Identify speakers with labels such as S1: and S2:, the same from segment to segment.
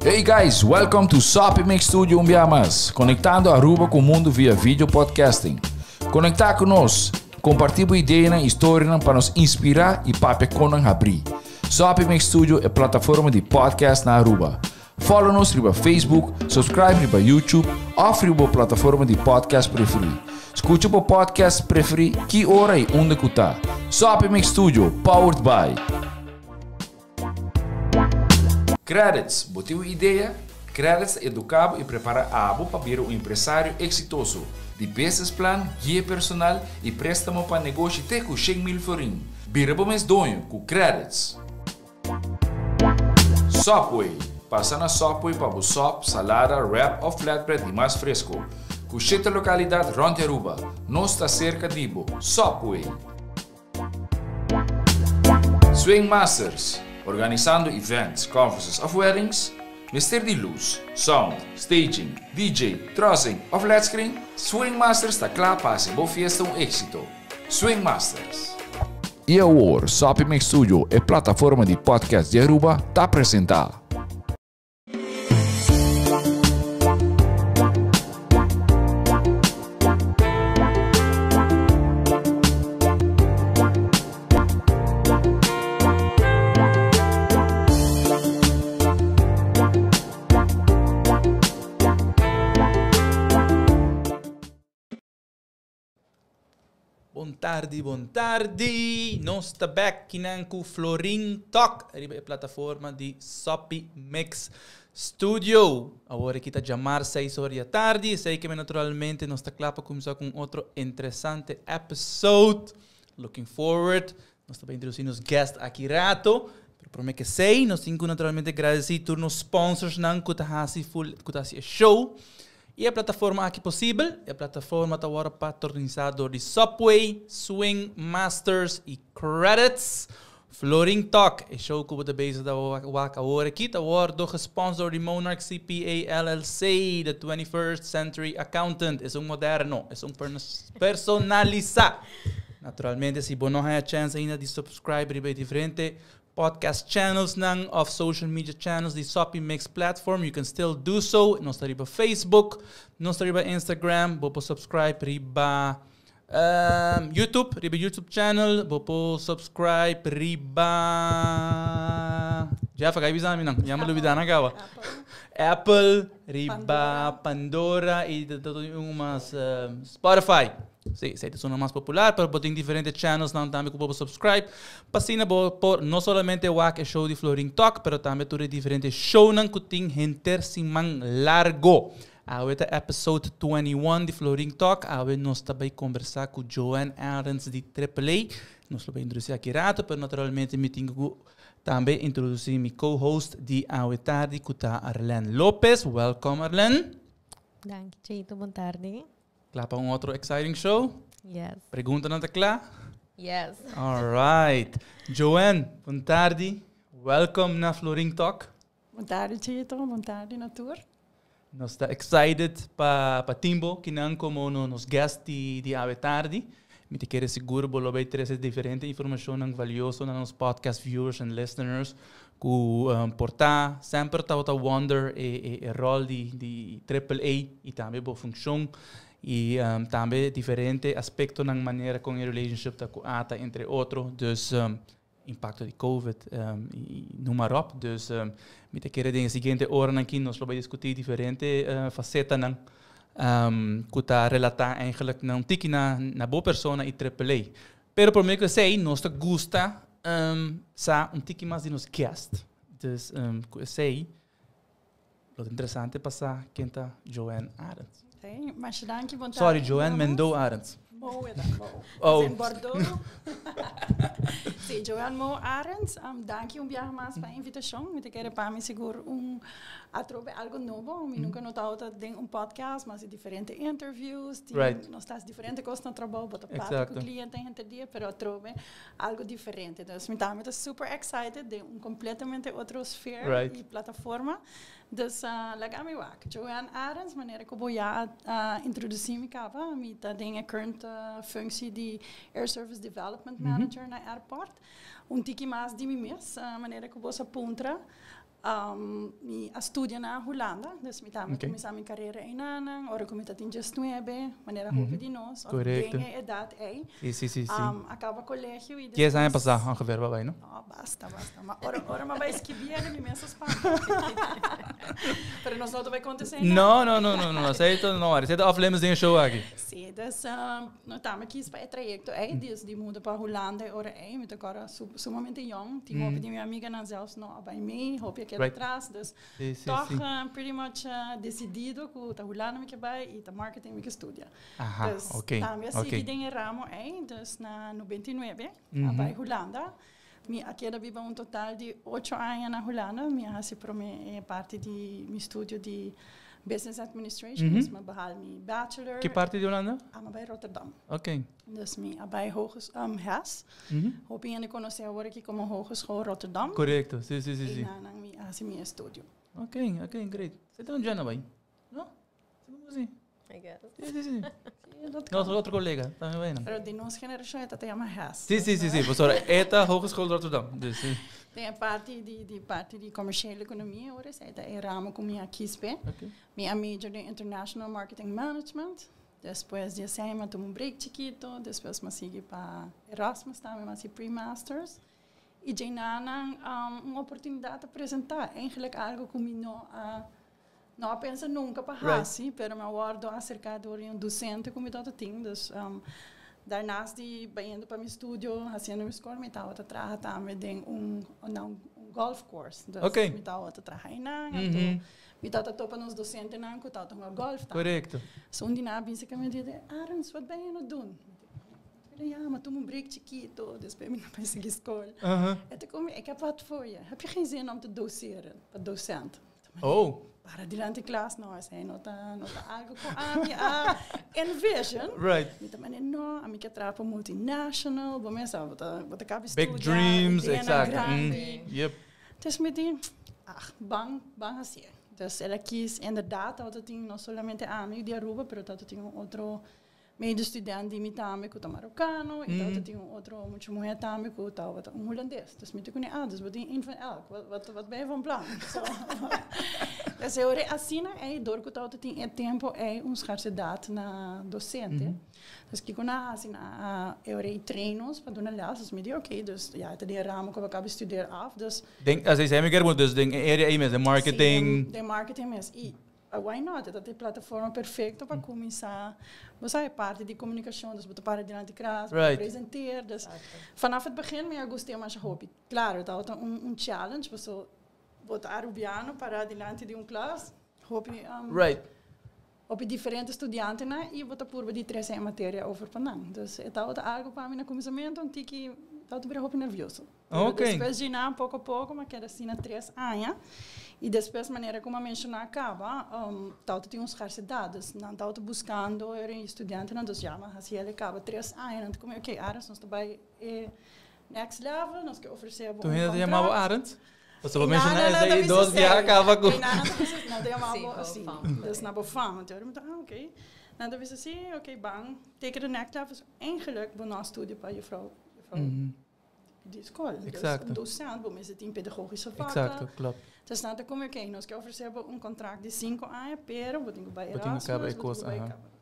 S1: Hey guys, welcome to Soppy Mix Studio un bia mas, conectando Aruba cu mundo via video podcasting. Conecta cu nos, comparti bo ideanan y storianan pa nos inspira y papia con nan habri. Soppy Mix Studio e plataforma di podcast na Aruba. Follow nos riba Facebook, subscribe riba YouTube of riba bo plataforma di podcast preferi. Scucha bo podcast preferi ki ora y unda cu ta. Soppy Mix Studio, powered by. Credits, bo tin un idea? Credits ta educa bo y prepara abo pa bira un empresario exitoso. Di business plan, guia personal y prestamo pa negoshi te cu 100,000 florin. Bira bo mes doño cu Credits. Subway, Pasa na Subway pa bo sop, salada, wrap of flatbread di mas fresco. Cu shete localidad rond di Aruba. Nos ta cerca di bo. Subway! Swing Masters, Organisando events, conferences of weddings? Mester di luz, sound, staging, DJ, trussing of led screen? Swing Masters ta cla pa haci bo fiesta un exito. Swing Masters! Y awor, Soppy Mix Studio, e plataforma di podcast di Aruba, ta presenta.
S2: Bon tardi, bon tardi. Nos ta back kinan ku Florin Talk riba e plataforma di Soppy Mix Studio. Awor aki ta djamar seis or di atardi. Esei ke men naturalmente nos ta kla pa kuminsá ku un otro interesante episode. Looking forward. Nos ta bai introducí nos guest aki rato. Pero prome ke esei, nos tin ku naturalmente gradesí tur nos sponsorsnan ku ta hasi full, ku ta hasi e show. I e plataforma aki posibel. E plataforma ta wòrdu patronisá dor di Subway, Swing Masters i Credits. Florin Talk, e show ku bo ta bezig ta wak awor aki, ta wòrdu gesponsor dor di Monarch CPA LLC, the 21st Century Accountant. Esun moderno, esun personalisá. Naturalmente, si bo no haña chèns ainda di subscribe riba e diferente podcast channels nan of social media channels di Soppy Mix platform, you can still do so. Nos ta riba Facebook, nos ta riba Instagram, bo por subscribe riba um, YouTube, riba YouTube channel, bo por subscribe riba Jeff, acá bisa mi nan, ya me olvidar na caba. Apple, riba Pandora y un mas um, Spotify. Sí, esei ta esunnan mas popular, pero bo tin diferente channelsnan tambe ku bo por subscribe. Pa asina bo por no solamente wak e show di Florin Talk, pero tambe tur e diferente shownan ku tin henter siman largo. Awe ta episode 21 di Florin Talk. Awe nos ta bai kombersá ku Joanne Arends di Triple A. Nos lo bai introdusí aki rato, pero naturalmente mi tin ku tambe introdusí mi co-host di awe tardi ku ta Arlene Lopez. Welcome Arlene.
S3: Danki Cheito, bon tardi.
S2: Kla pa un otro exciting show?
S3: Yes.
S2: Preguntanan ta kla?
S3: Yes.
S2: All right. Joanne, bon tardi. Welcome na Florin Talk.
S4: Bon tardi, Chito. Bon tardi na tur.
S2: Nos ta excited pa pa tin bo kinan como no, nos guest di, di awe tardi. Mi ta kere sigur bo lo bay trece diferente informacionnan valioso na nos podcast viewers and listeners ku um, por ta semper tabata wonder e, e, e rol di, di Triple A i tambe bo funccion i um, tambe diferente aspectonan manera con e relationship ta ku ATA entre otro. Dus um, impacto di COVID um, i, i noem maar op. Dus um, mi ta kere den e siguiente oranan aki nos lo bay discuti diferente uh, facetanan um, ku ta relata eigenlijk na un tiki na, na bo persona i Triple A. Pero prome ku esei nos ta gusta um, sa un tiki mas di nos guest. Dus um, ku esei lo ta interesante pa sa ken ta Joanne Arends.
S4: Okay, masha danki, bon tardi.
S2: Sorry, Joanne Mendo Arends.
S4: Mo e Mo.
S2: Oh.
S4: In Bordeaux. sí, Joanne Mo Arends. Um, danki un biaha mas pa invitacion. Mi ta kere pa mi sigur un atrobe algo nobo. Mi nunca no tabata den un podcast, mas diferente interviews. Tin,
S2: Right.
S4: Nos ta diferente cos na trabou, bo ta papia cu
S2: Exacto.
S4: cliente henter dia, pero atrobe algo diferente. Dus mi tambe ta super excited den un completamente otro sfeer
S2: Right.
S4: y plataforma. Dus laga mi wak. Joanne Arends, manera cu bo ya a introduci mi caba, mi ta den e current functie di Air Service Development Manager na airport. Un tiki mas di mi mes, manera cu bo sa puntra. Mi a studia na Hulanda, dus mi tambe cuminsa mi carera eynan, ora cu mi ta tin 19, manera hopi di nos, of den e edad ey.
S2: Si, si, si, si.
S4: A caba colegio y
S2: 10 aña pasa ongeveer, babay, no?
S4: No, basta, basta. Ma ora, ora mi a bay skibiendo, mi mes a spanta. Pero nos no ta bay conta esey
S2: No, no, no, no, no. Esey ta, no, esey ta off limits den e show aki.
S4: Si, dus no tambe kies pa e trayecto ey, dus di muda pa Hulanda e ora ey, mi ta acorda sumamente jong, tin hopi di mi amiganan zelfs no a bay mee, hopi a keda atras, dus toch pretty much decidido cu ta Hulanda mi ke bay y ta marketing mi ke studia. Dus tambe a sigui den e ramo ey, dus na 99 a bay Hulanda. Mi a keda biba un total di ocho aña na Hulanda. Mi a hasi prome e parti di mi studio di Business Administration, dus mi a behal mi bachelor.
S2: Ki parti di Hulanda?
S4: Mi a bay Rotterdam. Dus mi a bay Hoges, HES. Hopi hende conoce awor aki como Hogeschool Rotterdam.
S2: Correcto, si, si, si, si.
S4: Y nan mi a hasi mi estudio.
S2: Ok, ok, great. Esei ta un Jenna bay, no? Si.
S3: I guess.
S2: Si, si, si.
S4: Si, dat
S2: Nos
S4: kan.
S2: otro collega, tambe bay nan.
S4: Pero di nos generacion e ta yama HES.
S2: Si, si, si, si. Pasobra e ta Hogeschool Rotterdam. Dus, si.
S4: Den e parti di, di parti di commerciële economie, ora esei ta e ramo cu mi a kies p'e. Mi a major den International Marketing Management. Despues di esei mi a tuma un break chikito, despues mi a sigui pa Erasmus tambe, mi a hasi pre-masters. Y djenanan un oportunidad a presenta, eigenlijk algo cu mi no a no a pensa nunca pa haci, pero mi a wordo acerca door di un docente cu mi tabata tin, dus daarnaast di bayendo pa mi studio, haciendo mi school, mi tabata traha tambe den un na un golf course. Dus mi tabata traha einan, anto mi tabata topa nos docentenan cu tabata hunga golf tambe. So un di nan a bisa cu mi, Arends, wat ben je aan het doen? Ja, maar tuma un break chikito, despues mi no bay sigui school. E ta como, ik heb wat voor je. Heb je geen zin om te doceren, pa docent? Para dilanti klas, no, esei no ta, no ta algo cu ami a envision. Mi ta mane, no, ami ke traha pa multinational, bo mester, bo ta, bo ta caba
S2: Big
S4: studia,
S2: dreams,
S4: ideanan grandi. Dus mi di, ach, ban, ban hacié. Dus el a kies, inderdaad, tabata tin no solamente ami di Aruba, pero tabata tin un otro medestudent di mi tambe cu ta Marocano, y tabata tin un otro mucha muher tambe cu tabata un Hulandes. Dus mi ta cune, ah, dus bo tin een van elk. Wat, wat, wat ben je van plan? So, dus e ora asina ey, door cu tabata tin e tempo ey un scarsedad na docente. Dus kico nan a haci? Nan a e ora ey train nos pa duna les. Dus mi di, oké, dus ja, e ta den e ramo cu bo caba studeer af, dus
S2: Den, así zei mi kier dus den e area ey mes, den marketing.
S4: Sí, den marketing mes. Y why not? E ta e plataforma perfecto pa cuminsa, bo sa, e parti di comunicacion, dus bo ta para dilanti klas, bo ta presenteer. Dus vanaf het begin mi a gustea masha hopi. Claro, e tabata un challenge, paso bo ta Arubiano para dilanti di un klas, hopi, hopi diferente studiantenan y bo ta purba di trece e materia over pa nan. Dus e tabata algo pa mi na cuminsamento un tiki, tabata bira hopi nervioso. Pero despues di nan poco a poco mi a keda asina 3 aña y despues manera como a menciona caba, tabata tin un scarsedad, dus nan tabata buscando era studiantenan, dus ya mi a haci el caba 3 aña, nan ta como ok, Arends, nos ta bay e next level, nos ke ofrece bo
S2: Tu
S4: un
S2: hende ta yama bo
S4: contract.
S2: Arends? Pasobra bo
S4: E
S2: menciona
S4: nan, nan,
S2: esey
S4: nan ta
S2: dos
S4: bisa
S2: biaha
S4: esey.
S2: caba cu
S4: E nan, nan ta bisa, nan ta yama
S3: Sí,
S4: bo
S3: bo
S4: así,
S3: fam.
S4: dus na bo fam. Anto mi ta, ah, ok. Nan ta bisa, sí, ok, ban, take it the next level. So, eigenlijk bo no a studia pa juffrouw, juffrouw di school. Dus un docent, bo mester tin pedagogische vakken.
S2: Exacto, klopt.
S4: Dus nan ta come, ok, nos ke ofrece bo un contract di 5 aña, pero bo tin cu bay
S2: Bo tin cu
S4: Erasmus,
S2: caba e
S4: bo tin
S2: cos,
S4: cu bay
S2: aha.
S4: caba.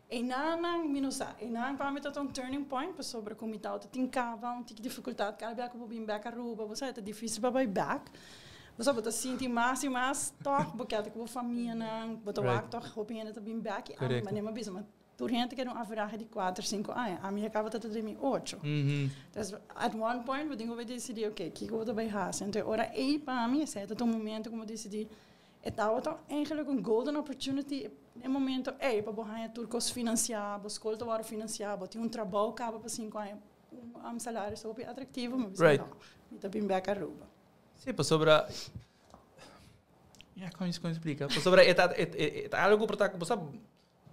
S4: Einan, mi no sa. Einan pa mi ta un turning point, pasobra cu mi tawata tin caba un tiki dificultad, cada bia cu bo bin bek Aruba, bo sa, e ta dificil pa bay bek. Bo sa, bo ta sinti mas y mas toch, bo keda cu bo famianan, bo ta wak toch hopi hende ta bin bek, y ami manera mi a bisa, ma tur hende keda un averahe di 4, 5 aña. Ami a caba ta ta mi 8. Dus at one point bo tin cu bay decidi, ok, kico bo ta bay haci? Entonces ora ey pa mi, esey ta un momento cu bo decidi, e tabata eigenlijk un golden opportunity e momento ey pa bo haña tur cos financia, bo school ta worde financia, bo tin un trabou caba pa 5 aña, un salario hopi atractivo, mi bisa, no, mi ta bin bek Aruba.
S2: Sí, pasobra, ja, con con explica? Pasobra e ta, e, e, e ta algo por ta, bo sa,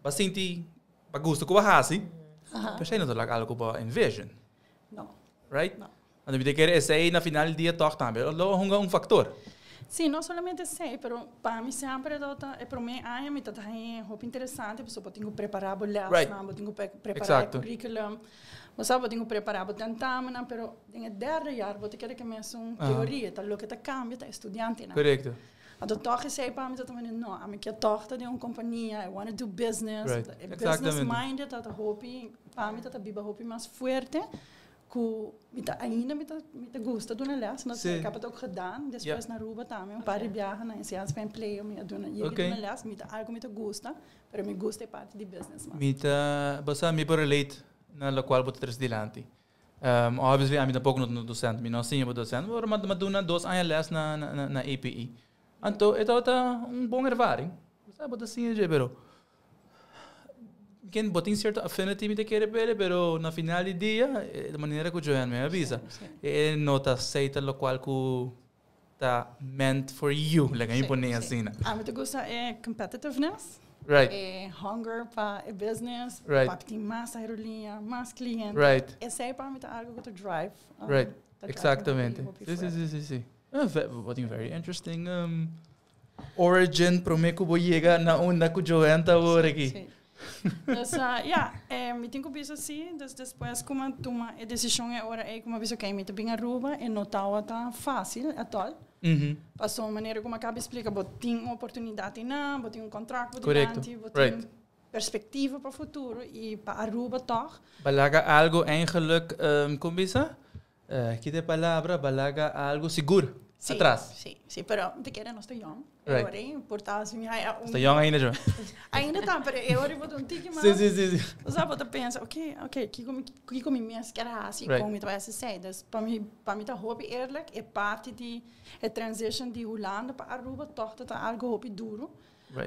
S2: ba sinti, ba gusto cu ba haci, pero esey no ta like algo ba envision.
S4: No.
S2: Right?
S4: No.
S2: Anto mi ta kere esey na final di dia toch tambe lo hunga un factor.
S4: Si, no solamente esey, pero pa mi semper dat e prome aña mi ta hopi interesante, pasobra bo tin cu prepara bo les, bo tin cu prepara curriculum, bo sabi, bo tin cu prepara bo tentamen, pero den e derde jaar bo ta kere cu mesun teoria, ta loke ta cambia ta estudiantenan. Anto toch esey pa mi ta tambe no, ami kier toch ta den un compania, I wanna do business, e business minded ta hopi, pa mi ta biba hopi mas fuerte, cu mi ta ainda mi ta gusta duna les, no ik heb het ook gedaan, despues na Aruba tambe, un par di biaha na enseñanza pa empleo, mi a duna, yega duna les, mi ta algo mi ta gusta, pero mi gusta e parti di business mas.
S2: Mi ta, bo sa, mi por relate na locual bo ta trece dilanti. Obviously, ami tampoco no ta docente, mi no a siña pa docente, pero mi a duna 2 aña les na API. Anto, e tabata un bon ervaring. Bo sa, bo ta siña dje, pero ken bo tin cierto affinity mi ta kere p'e, pero na final di dia, de manera cu Joanne me avisa, e no ta aceita locual cu ta meant for you, laga mi pone asina.
S4: Ami ta gusta e competitiveness, e hunger pa e business, pa tin mas aerolinea, mas cliente. Esey pa mi ta algo cu ta drive. Ta drive hopi fuerte.
S2: Si. Wat een very interesting origin prome cu bo yega na unda cu Joanne ta awor aki.
S4: Si. Dus ja, mi tin cu bisa si, dus despues cu mi tuma e decision e ora ey cu mi bisa, ok, mi ta bin Aruba, e no tawata facil at all. Paso manera cu mi acaba explica, bo tin un oportunidad einan, bo tin un contract bo dilanti, bo tin perspectiva pa futuro y pa Aruba toch.
S2: B'a laga algo eigenlijk, con bisa? Kita e palabra, b'a laga algo sigur atras.
S4: Si, pero te kere nos ta jong. Awor, por ta asina, mi haya un
S2: Ta jong ainda, Jo.
S4: Ainda ta, pero e ora bo ta un tiki mas.
S2: Si, si, si, si.
S4: O sea, bo ta pensa, ok, kiko mi mes kier haci, con mi ta bay haci esey. Dus pa mi ta hopi eerlijk, e parti di e transition di Hulanda pa Aruba toch ta algo hopi duro.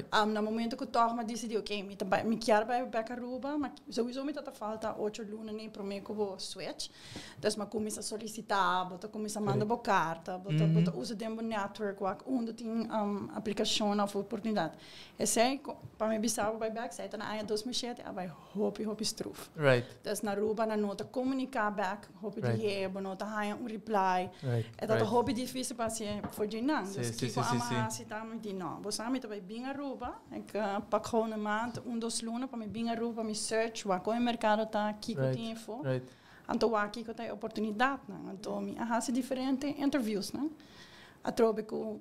S4: Na momento cu toch mi a dicidi, ok, mi ta bay, mi kier bay back Aruba, ma sowieso mi ta falta 8 luna ni prome cu bo switch. Dus mi a cuminsa solicita, bo ta cuminsa manda bo carta, bo ta usa den bo network, wak unda tin aplicacion of oportunidad. Esey, pa mi bisa bo bay back, esey ta na aña 2007, a bay hopi, hopi stroef. Dus na Aruba nan no ta comunica back, hopi di bo no ta haya un reply. E ta hopi dificil pa haci for di nan. Dus kiko ami a haci ta mi di no. Bo sa mi ta bay bin Aruba, ik pak gewoon een maand, un 2 luna pa mi bin Aruba, pa mi search wak con e mercado ta, kiko tin info. Anto wak kiko ta e oportunidad nan. Anto mi a haci diferente interviews nan. Atrobe cu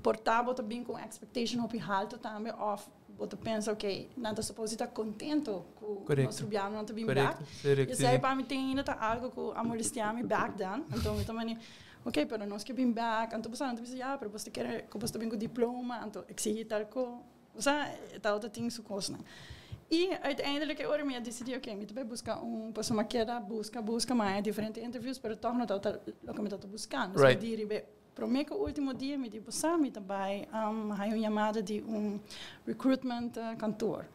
S4: por ta bo ta bin cu expectation hopi halto tambe of bo ta pensa, ok, nan ta suppose ta contento cu nos rubiano nan ta bin back. E esey pa mi tin ainda ta algo cu a molestia mi back then. Anto mi ta mani, ok, pero nos ke bin back. Anto bo sa, nan ta bisa, ja, pero bo ta kere cu bo ta bin cu diploma, anto exigi tal co. O sea, ta otro tin su cosnan. Y uiteindelijk e ora mi a dicidi, ok, mi ta bay busca un, pasobra mi a keda busca, busca, maar diferente interviews, pero toch no tabata loke mi tabata buscando. So mi di riba prome cu ultimo dia, mi di, bo sa, mi ta bay haya un yamada di un recruitment kantoor.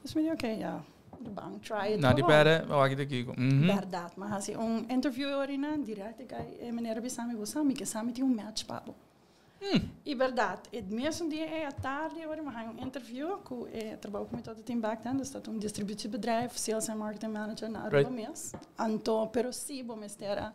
S4: Dus mi di, ok, ja, de bank, try it
S2: Na di
S4: gewoon.
S2: pere, wak di kiko.
S4: Berdad, m'a hasi un interview orina, direct ik e meneer bisa mi, bo sa, mi ke sa mi tin un match pa bo. E berdad, e mesmo dia e tarde, ora mi haya un interview cu e trabou cu mi tabata tin back then, dus dat un distributiebedrijf, sales en marketing manager na Aruba mes. Anto, pero si, bo mester a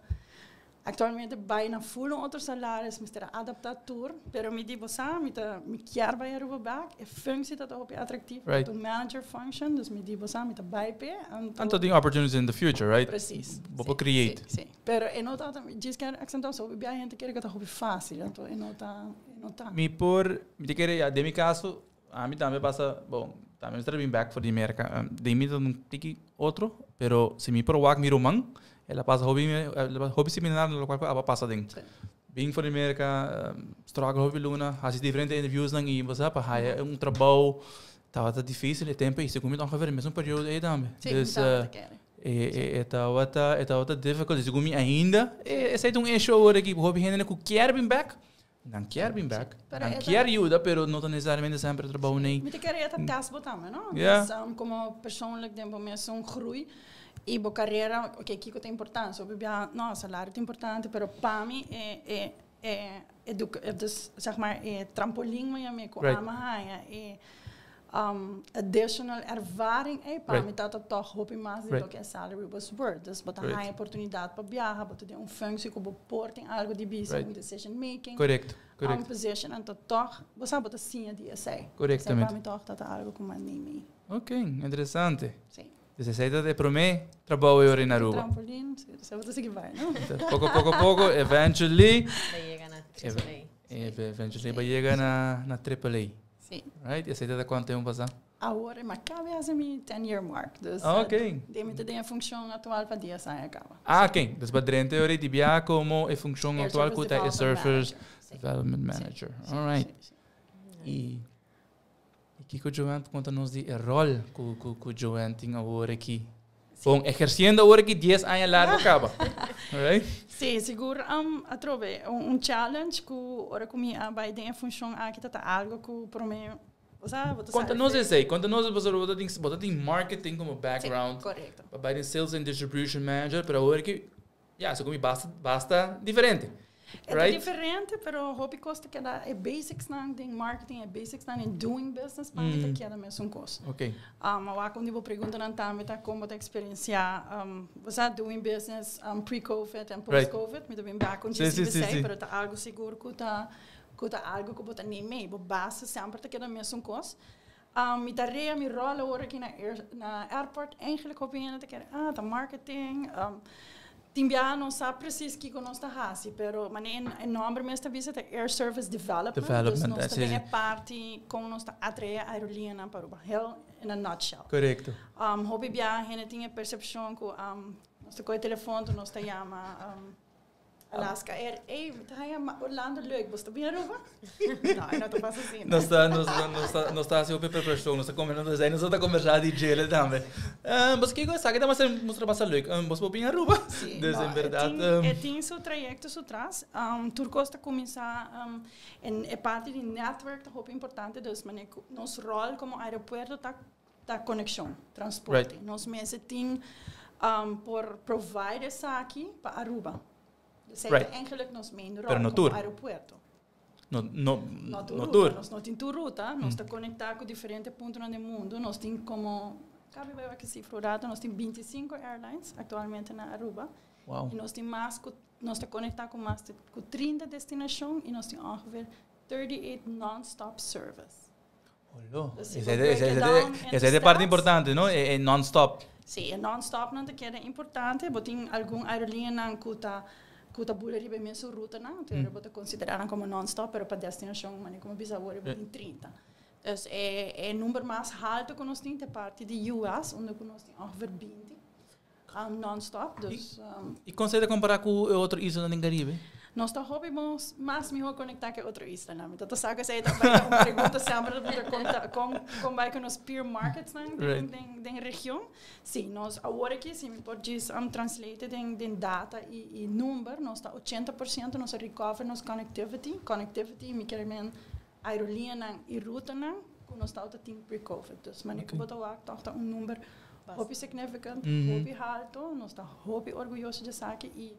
S4: actualmente bay na full un otro salaris, mester a adapta tur, pero mi di, bo sa, mi ta mi kier bay Aruba back, e functie ta hopi atractief, un manager function, dus mi di, bo sa, mi ta bay pe, anto
S2: Anto tin opportunities in the future, right?
S4: Precies.
S2: Bo por create.
S4: Si. Pero e no ta, djis kier accentuar so, bia hende kere cu ta hopi facil, anto e no ta, e no ta.
S2: Mi ta kere, ja, den mi caso, ami tambe pasa, bon, tambe mi ta bin back for di Merca. Den mi ta un tiki otro, pero si mi por wak mi ruman, el a pasa hopi, el a hopi similar na locual cu abo a pasa den. Bin for di Merca, struggle hopi luna, haci diferente interviews nan y bo sa pa haya un trabou, tabata dificil e tempo y segun mi ta ongeveer e mesmo periodo ey tambe.
S4: Si,
S2: Dus,
S4: mi ta kere.
S2: e tabata difficult, segun mi ainda, esey ta un issue awor aki, hopi hende cu kier bin back, nan kier bin back,
S4: Pero
S2: nan kier yuda, pero no ta necesariamente semper trabou nee.
S4: Mi ta kere e ta test bo tambe, no? Dus, como persoonlijk den bo mes un groei y bo carera, ok, kiko ta importante, so bia, no, salario ta importante, pero pa mi e educa, dus zeg maar e trampolin mi ami cu ami a haya e Additional ervaring ey pa mi tata toch hopi mas di loke e salary was worth. Dus bo ta haya oportunidad pa biaha, bo ta den un functie cu bo por tin algo di bisa, un decision making position, anto toch bo sa bo ta siña di esey. Esey pa mi toch tata algo cu m'a nimi.
S2: Ok, interesante.
S4: Si.
S2: Dus esey ta e prome trabou ey ora in Aruba.
S4: Trampolin, si, esey bo ta sigui bay, no?
S2: Poco, poco, poco, eventually.
S3: Ba yega na triple A.
S2: Eventually ba yega na triple A.
S4: Si.
S2: Right? Esey ta cuanto tempo pasa?
S4: Awor e caba haci mi 10 year mark. Dus
S2: Ah, ok.
S4: Den mi ta den e funcion actual pa 10 aña caba.
S2: Ah, ok. Dus pa drenta ora di bia como e funcion
S4: Air
S2: actual
S4: Service
S2: cu ta e
S4: Development
S2: Surfers
S4: Manager. Si.
S2: Development
S4: Si.
S2: Manager.
S4: Si,
S2: All right.
S4: si.
S2: Y kico Joanne por conta nos di e rol cu Joanne tin awor aki? Bon, eherciendo awor aki 10 aña largo caba. All right?
S4: Si, sigur, atrobe, un challenge cu ora cu mi a bay den e funcion aki ta algo cu prome, osea, bo ta
S2: Conta
S4: sabi
S2: nos
S4: fe.
S2: esey, conta nos, pasobra bo ta tin marketing como background.
S4: Si, correcto.
S2: Pa bay den sales and distribution manager, pero awor aki, ya, segun mi basta, basta diferente.
S4: E ta
S2: Right?
S4: diferente, pero hopi cos ta keda e basics nan den marketing, e basics nan den doing business, pa mi ta keda mesun cos. Awor con di bo preguntanan tambe ta con bo ta experiencia, bo sa, doing business, pre-COVID en post-COVID, mi ta bin back con dje si pero ta algo sigur cu ta algo cu bo ta neem mee. Bo base semper ta keda mesun cos. Mi tarea, mi rol awor aki na airport, eigenlijk hopi hende ta kere, ah, ta marketing, tin bia no sa precies kico nos ta hasi, pero mane e nomber mes ta bisa, ta Air Service Development.
S2: Development,
S4: Dus nos ta den e parti con nos ta atrae aerolínea pa Aruba. Heel in a nutshell. Hopi bia hende tin e percepcion cu nos ta coge telefon, nos ta yama Alaska Air. Hey, ta haya Orlando leuk, bo ta bin Aruba? No, no ta pasa asina.
S2: Nos ta haciendo preparacion, nos ta conversando, nos ta conversando di gele tambe. Mas kico sabi cu ta mustra basta leuk. Bo por bin Aruba?
S4: Si,
S2: Dus
S4: no,
S2: en berdad,
S4: e tin su trayecto su tras. Tur cos ta cuminsa e parti di network ta hopi importante, dus mane nos rol como aeropuerto ta conexion, transporte. Nos mes tin por provide esaki pa Aruba. Dus eigenlijk nos main rol
S2: Pero no
S4: como
S2: tur.
S4: aeropuerto.
S2: No,
S4: No tur
S2: no
S4: ruta,
S2: tur.
S4: nos no tin tur ruta, nos ta conecta cu diferente puntonan di mundo, nos tin como, cabe bay aki cifra rato, nos tin 25 airlines actualmente na Aruba. Y nos tin mas, nos ta conecta cu mas cu 30 destinacion y nos tin ongeveer 38 non-stop service.
S2: Olo.
S4: Dus
S2: Esa
S4: if we
S2: e
S4: break it down into
S2: esa e parti
S4: steps.
S2: importante, no? E non-stop.
S4: Si, e non-stop nan ta keda importante, bo tin algun aerolinea nan cu ta bula riba e mesun ruta nan, anto bo ta considera nan como non-stop, pero pa destinacion, mane como bisa awor, bo tin 30. Dus e number mas halto cu nos tin ta parti di US, unda cu nos tin ongeveer 20 non-stop, dus
S2: Y con ta compara cu otro isla den Caribe?
S4: Nos ta hopi mas miho conecta cu otro isla, no? Anto, sabi cu ta un pregunta semper con bay cu nos peer markets nan den region. Si, nos awor aki, si mi por djis translate den data y number, nos ta 80% nos recover nos connectivity, connectivity, mi kiermen aerolinea nan y ruta nan, cu nos ta tin pre-COVID. Dus maar okay. Bo ta toch ta un number hopi significant, hopi halto, nos ta hopi orguyoso di esaki y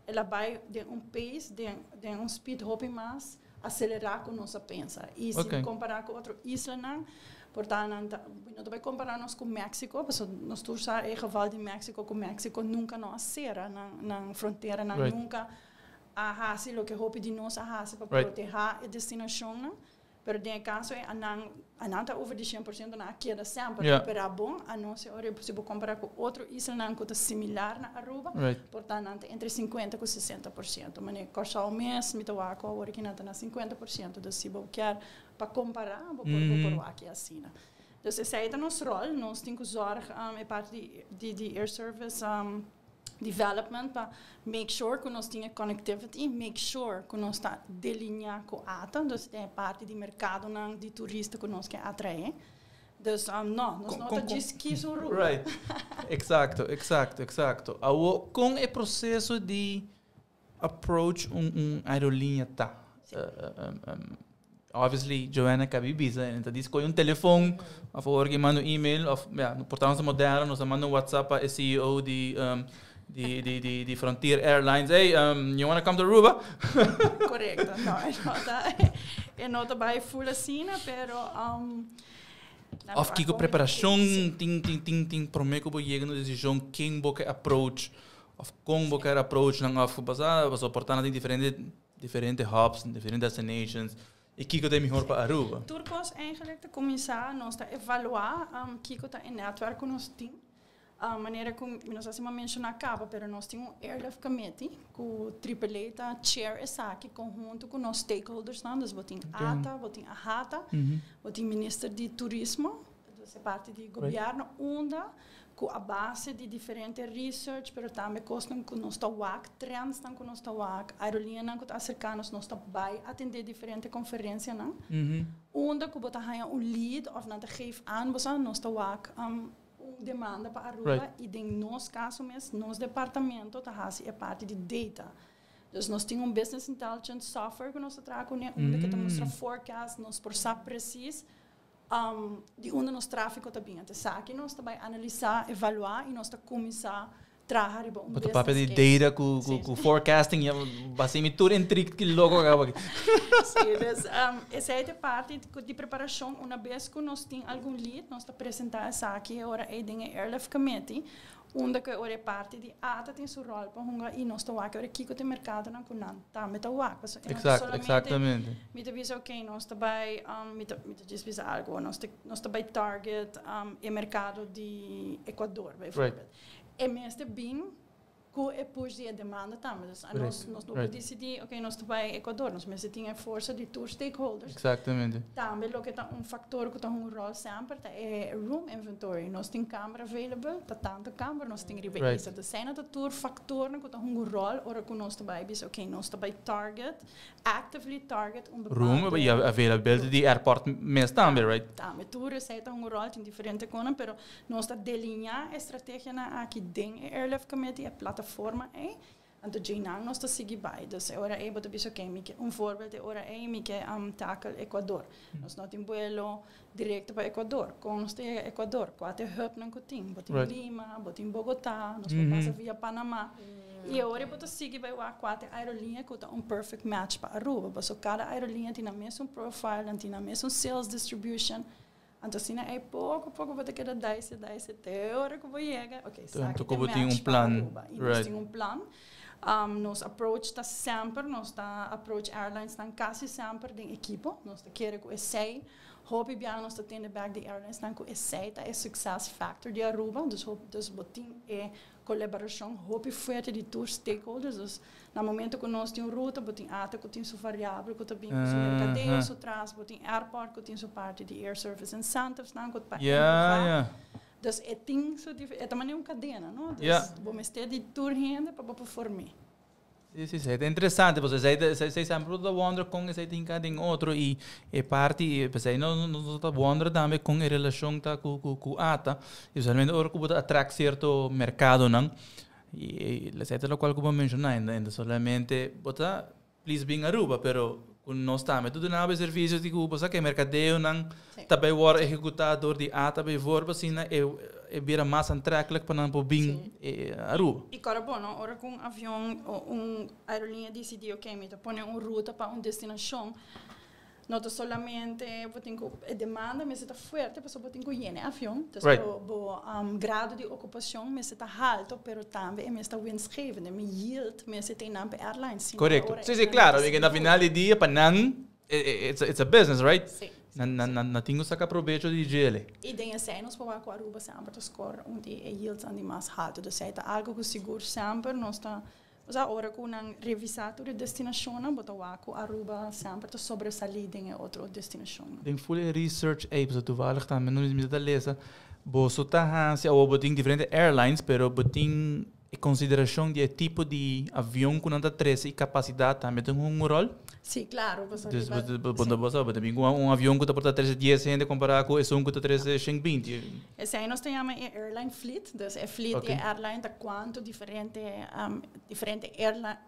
S4: el a bay den un pace, den un speed hopi mas acelera cu nos a pensa. Y si compara cu otro isla nan, por tanto, no ta bay compara nos cu Mexico, pasobra nos tur sa e geval di Mexico, cu Mexico nunca no a cera nan frontera, nan nunca a hasi loke hopi di nos a hasi pa proteha e destinacion, nan. Pero den caso e anan ta over di 100% nan a keda semper pero bon, a no ser ora si bo compara cu otro isla nan cu ta similar na Aruba, por tanto, entre 50 y 60%. Mas Corsou mes, mi ta wak awor cu nan ta na 50%. Dus si bo kier pa compara, bo por bo por aki asina. Dus esey ta nos rol, nos tin cu zorg e parti di air service development pa make sure cu nos tin connectivity, make sure cu nos ta delinea cu ATA, dus e parti di mercado nan di turista cu nos kier atrae. Dus no, nos no ta djis kies un ruta.
S2: Right. Exacto. Awo, con e proceso di approach un aerolinea ta? Obviously, Joanna a caba di bisa, anto djis coy un telefon, of ora manda un email, of ja, no portal moderno, nos manda un WhatsApp pa CEO di Frontier Airlines: "Hey, you wanna come to Aruba?"
S4: Correcto. No, e no ta bay full asina, pero.
S2: Of kiko preparashon tin tin tin tin promé ku bo yega na un desishon ken bo ke approach of kon bo ker approach nan of pasá pasobra por ta nan tin diferente diferente hubs diferente destinations i kiko ta e mihor pa Aruba.
S4: Tur kos eigenlijk ta kuminsá nos ta evaluá kiko ta e netwerk ku nos tin. Manera ku mi no sa si mi a menshoná kaba pero nos tin un airlift committee ku Triple A ta chair esaki konhunto ku nos stakeholdersnan. Dus bo tin ata, bo tin AHATA, bo tin minister di turismo, dus e parti di gobièrnu unda ku a base di diferente research pero tambe kosnan ku nos ta wak, trendsnan ku nos ta wak, aerolinianan ku ta aserká nos, nos ta bai atendé diferente konferensianan unda ku bo ta haña un lead òf nan ta geef aan bo sa nos ta wak un demanda pa Aruba y den nos caso mes nos departamento ta haci e parti di data. Dus nos tin un business intelligence software cu nos ta traha cune unda cu ta mustra forecast, nos por sa precies di unda nos trafico ta bin. Anto esaki nos ta bay analisa, evalua y nos ta cuminsa traha riba un
S2: Bo ta papia di
S4: business case.
S2: data ku ku ku forecasting ya basi mi tur intrikt ki loko kaba aki.
S4: Sí, dus esei ta e parti di preparashon. Una bes ku nos tin algun lead, nos ta presentá esaki e ora ei den e airlift committee, unda ku e ora e parti di ata tin su ròl pa hunga i nos ta wak e ora kiko ta e merkadonan ku nan tambe ta wak. Pasobra e no ta
S2: Exacto,
S4: solamente
S2: exactamente.
S4: mi ta bisa oké nos ta bai mi ta mi ta djis bisa algu, nos ta nos ta bai target e merkado di Ecuador bijvoorbeeld. E mester bin ku e push di e demanda tambe. Dus anos nos no por disidí, oké, nos ta bai Ecuador. Nos mester tin e forsa di tur stakeholders.
S2: Exactamente.
S4: Tambe loke ta un faktor ku ta hunga un ròl semper ta e room inventory. Nos tin kamber available, ta tantu kamber nos tin riba e isla. Dus esei nan ta tur faktornan ku ta hunga un ròl ora ku nos ta bai bisa, oké, nos ta bai target actively target un bepaalde
S2: Room y availability di airport mes tambe, right?
S4: Tambe, tur esei ta hunga rol, tin diferente konan, pero nos ta delineá e strategianan aki den e Airlift Committee, e plataforma ei, anto djeinan nos ta sigui bai. Dus e ora ei bo ta bisa, oké, mi ke, un voorbeeld, e ora ei mi ke tackle Ecuador. Nos no tin buelo directo pa Ecuador. Kon nos ta yega Ecuador? Kua ta e hubnan ku tin? Bo tin Lima, bo tin Bogotá, nos por pasa via Panamá. I e ora bo ta sigui bai wak kua ta e aerolínea ku ta un perfect match pa Aruba. Pasobra kada aerolínea tin nan mesun profile, nan tin nan mesun sales distribution. Anto asina ei poko poko bo ta keda daise daise te ora ku bo yega, ok, esaki ta e match pa Aruba. I nos tin un plan. Nos approach ta semper, nos ta approach airlinesnan kasi semper den ekipo. Nos ta kere ku esei, hopi biaha nos ta tende bek di airlinesnan ku esei ta e success factor di Aruba. Dus dus bo tin e kolaborashon hopi fuerte di tur stakeholders. Dus na momento ku nos tin un ruta, bo tin ata ku tin su variabel ku ta bin ku su merkadeo su tras, bo tin airport ku tin su parti di air service incentivesnan ku ta pa empuha. Dus e tin su e ta manera un kadena, no? Dus bo mester di tur hende pa bo por form'é.
S2: Sí, sí, sí. Ta interesante, pasobra esei ta, esei semper bo ta wonder kon esei ta hinká den otro i e parti, p'esei no nos ta wonder tambe kon e relashon ta ku ku ku ata, espesialmente ora ku bo ta atract sierto merkadonan i esei ta lokual ku bo a menshoná, e ta solamente bo ta Please bin Aruba, pero cu nos tambe ta duna bo e servicio di cu bo sa cu e mercadeonan ta bay worde ehecuta door di ata bijvoorbeeld, asina e e bira mas aantrekkelijk pa nan por bin Aruba.
S4: I kòrda bo, no, ora ku un avion o un aerolínea disidí, ok, mi ta pone un ruta pa un destinashon, No ta solamente bo tin ku e demanda mester ta fuerte pasobra bo tin ku yena e avion. Dus bo bo grado di okupashon mester ta halto pero tambe e mester ta winstgevend. E yield mester ta einan pa e airline. Si no
S2: Korekto.
S4: ora
S2: Sí,
S4: e
S2: sí,
S4: nan
S2: klaro.
S4: ta
S2: Porque na
S4: sigur.
S2: final di dia pa nan it's a it's a business, right?
S4: Sí, sí,
S2: Nan nan
S4: sí.
S2: nan nan tin ku saka probecho di djele.
S4: I den esei nos por wak ku Aruba semper ta score un di e yieldsnan di mas halto. Dus esei ta algu ku sigur semper nos ta Osea, ora ku nan revisá tur e destinashonnan, bo ta wak ku Aruba semper ta sobresalí den e otro destinashonnan.
S2: Den full e research ei, pasobra toevallig tambe nos mi ta lesa, boso ta hasi, awor bo tin diferente airlines, pero bo tin e konsiderashon di e tipo di avion ku nan ta trese i kapasidat tambe ta hunga un ròl?
S4: Sí, claro, pasobra
S2: Dus
S4: riba,
S2: bo, bo,
S4: sí.
S2: bo, bo ta bin ku un avion ku ta por ta trese dies hende kompará ku esun ku ta trese shen binti.
S4: Esei nos ta yama e airline fleet. Dus e fleet
S2: Ok.
S4: di e airline ta kuantu diferente, diferente airline,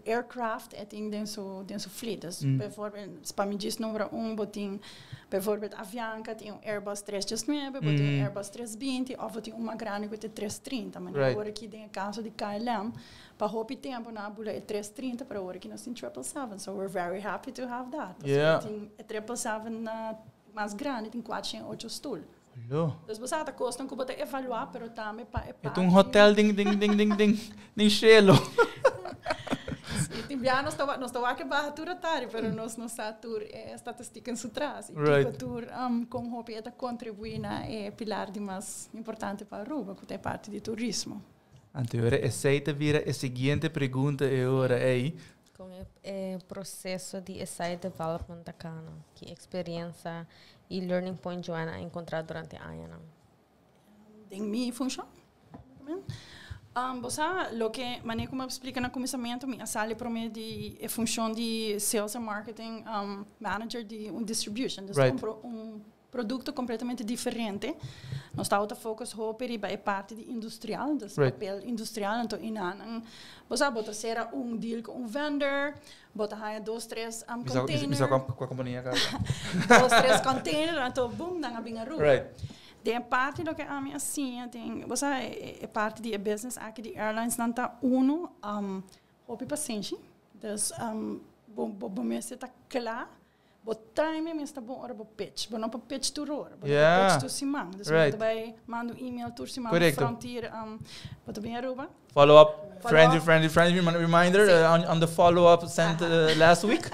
S4: aircraft e tin den su, den su fleet. Dus bijvoorbeeld, pa mi djis nombra un, bo tin bijvoorbeeld Avianca tin un Airbus 319, bo tin un Airbus 320 òf bo tin un mas grandi ku ta e 330. Manera awor aki den e kaso di KLM, Pa hopi tempo nan a bula e 330, pero awor aki nos tin 777, so we're very happy to have that. Pasobra tin e 777 na. mas grandi tin 408 stoel.
S2: Lo.
S4: Dus bo sa ta cosnan cu bo ta evalua, pero tambe pa e
S2: parti. E un hotel den den den den den den cielo.
S4: Si, tin bia nos ta nos ta wak e baha tur atari, pero nos no sa tur e statistieken su tras. Y kico tur con hopi e ta contribui na e pilar di mas importante pa Aruba, cu ta e parti di turismo.
S2: Anto e ora esey ta bira e siguiente pregunta e ora ey.
S3: Con e proceso di e site development ta cana? Ki experiencia y learning point Joanna a encontra durante añanan?
S4: Den mi funcion? Bo sa, loke manera cu mi a splica na cuminsamento, mi a sali prome di e funcion di sales and marketing manager di un distribution. Dus un Producto completamente diferente. Nos tabata focus hopi riba e parti di industrial, dus papel industrial. Anto inanan, bo sa, bo ta cera un deal cu un vendor, bo ta haya dos, tres container.
S2: Mi sa cua compania caba.
S4: Dos, tres container, anto boom, nan a bin Aruba. Den e parti loke ami a siña den, bo sa, e parti di e business aki di airlines nan ta uno, hopi pasenshi. Dus bo mester ta cla. Bo timing mester ta bon ora bo pitch. Bo no por pitch tur ora. Bo no por pitch tur siman. Dus bo ta bai manda un email tur siman pa Frontier. Bo ta bin Aruba.
S2: Follow up. Friendly, friendly, friendly reminder on the follow up sent last week.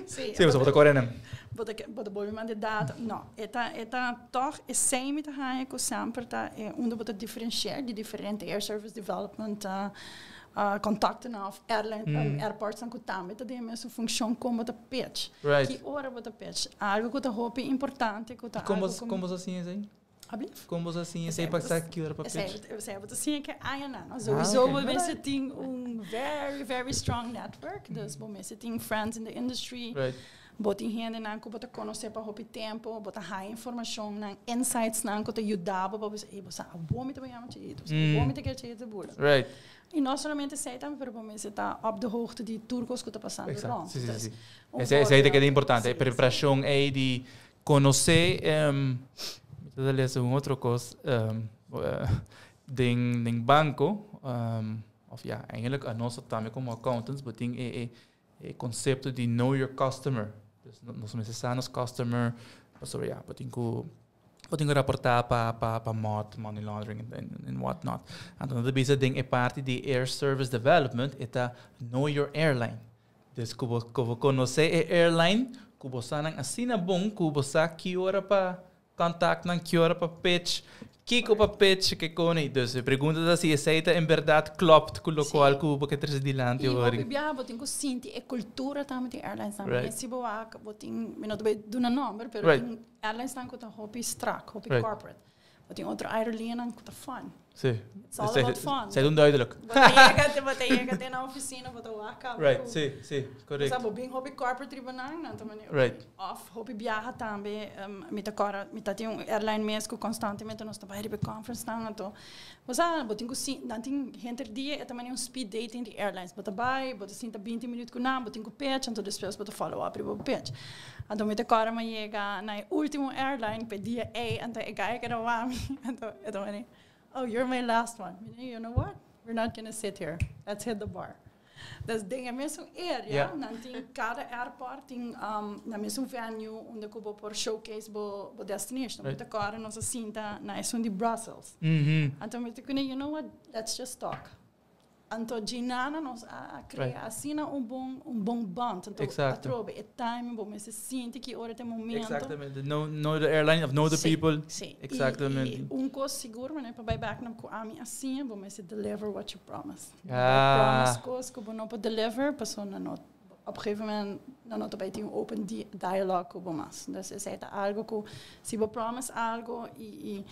S4: Si.
S2: Si, bo ta kore nan.
S4: Bo ta bo ta bolbe manda e data. No, e ta e ta tòg esei mi ta haña ku semper ta e unda bo ta diferenshia di diferente air service development Contactonan of airline airportsnan ku tambe ta den e mesun funshon kon bo ta pitch. Ki ora bo ta pitch. Algu ku ta hopi importante ku ta
S2: algu ku. Kon bo sa siña esei?
S4: Ablief?
S2: Kon bo sa siña esei pa sa ki ora pa pitch?
S4: Esei bo ta siña ke añanan. Souiso bo mester tin un very very strong network. Dus bo mester tin friends in the industry. Bo tin hendenan ku bo ta konosé pa hopi tempu, bo ta haña informashonnan, insightsnan ku ta yuda bo pa bo bisa, ey, bo sa awor mi ta bai yama Chayito, awor mi ta kere Chayito bula. I no solamente esei tambe, pero bo mester ta op de hoogte di tur kos ku ta pasando rònt.
S2: Sí, sí, sí. Esei ta keda importante, e preparashon ey di konosé, mi ta lesa un otro kos, den banko, òf ya, eigenlijk anos tambe komo accountants, bo tin e E concepto di know your customer. Dus nos mester sa nos customer, pasobra ya, bo tin cu bo tin cu raporta pa pa pa mod, money laundering en en what not. Anto nan ta bisa den e parti di air service development e ta know your airline. Dus cu bo cu bo conoce e airline, cu bo sa nan asina bon cu bo sa ki ora pa Contact nan ki ora pa pitch, kiko pa pitch, ke koni. Dus e pregunta ta si esei ta en berdad klopt ku lokual ku bo ke trese dilanti
S4: I hopi biaha bo tin ku sinti e kultura tambe di airlines nan. Right. Si bo wak bo tin, mi no ta bai duna nomber, pero tin airlines nan ku ta hopi strak, hopi corporate. Bo tin otro aerolineanan ku ta fun.
S2: Sí.
S4: It's all about fun.
S2: Zij doen duidelijk.
S4: Bo ta yega, bo ta yega den nan oficina, bo ta wak caba.
S2: Right, sí, sí, correct.
S4: Bo sa bo bin hopi corporate riba nan, nan ta mane, right. Of hopi biaha tambe, mi ta cora, mi ta tin un airline mes cu constantemente nos ta bay riba e conference nan, anto, bo sa, bo tin cu sin, nan tin henter dia e ta mane un speed dating di airlines. Bo ta bay, bo ta sinta binti minuut cu nan, bo tin cu pitch, anto despues bo ta follow up riba bo pitch. Anto mi ta cora mi a yega na e ultimo airline p'e dia ey, anto e guy a keda wak mi, anto e ta mane, Oh, you're my last one. Mi di, you know what? We're not gonna sit here. Let's hit the bar. Dus den e mesun area, nan tin cada airport tin nan mesun venue unda cu bo por showcase bo bo destination. Mi ta corda nos a sinta na esun di Brussels. Anto mi ta cune, you know what? Let's just talk. Anto djinana nos a crea asina un bon un bon band. Anto atrobe e timing bo mester sinti ki ora ta e momento.
S2: Exactamente. Know know the airline of know the people.
S4: Si.
S2: Exactamente.
S4: I un cos sigur manera pa bay back na cu ami a siña bo mester deliver what you promise. Bo promise cos cu bo no por deliver pasobra no op gegeven moment nan no ta bay tin un open dialogue cu bo mas. Dus esey ta algo cu si bo promise algo y y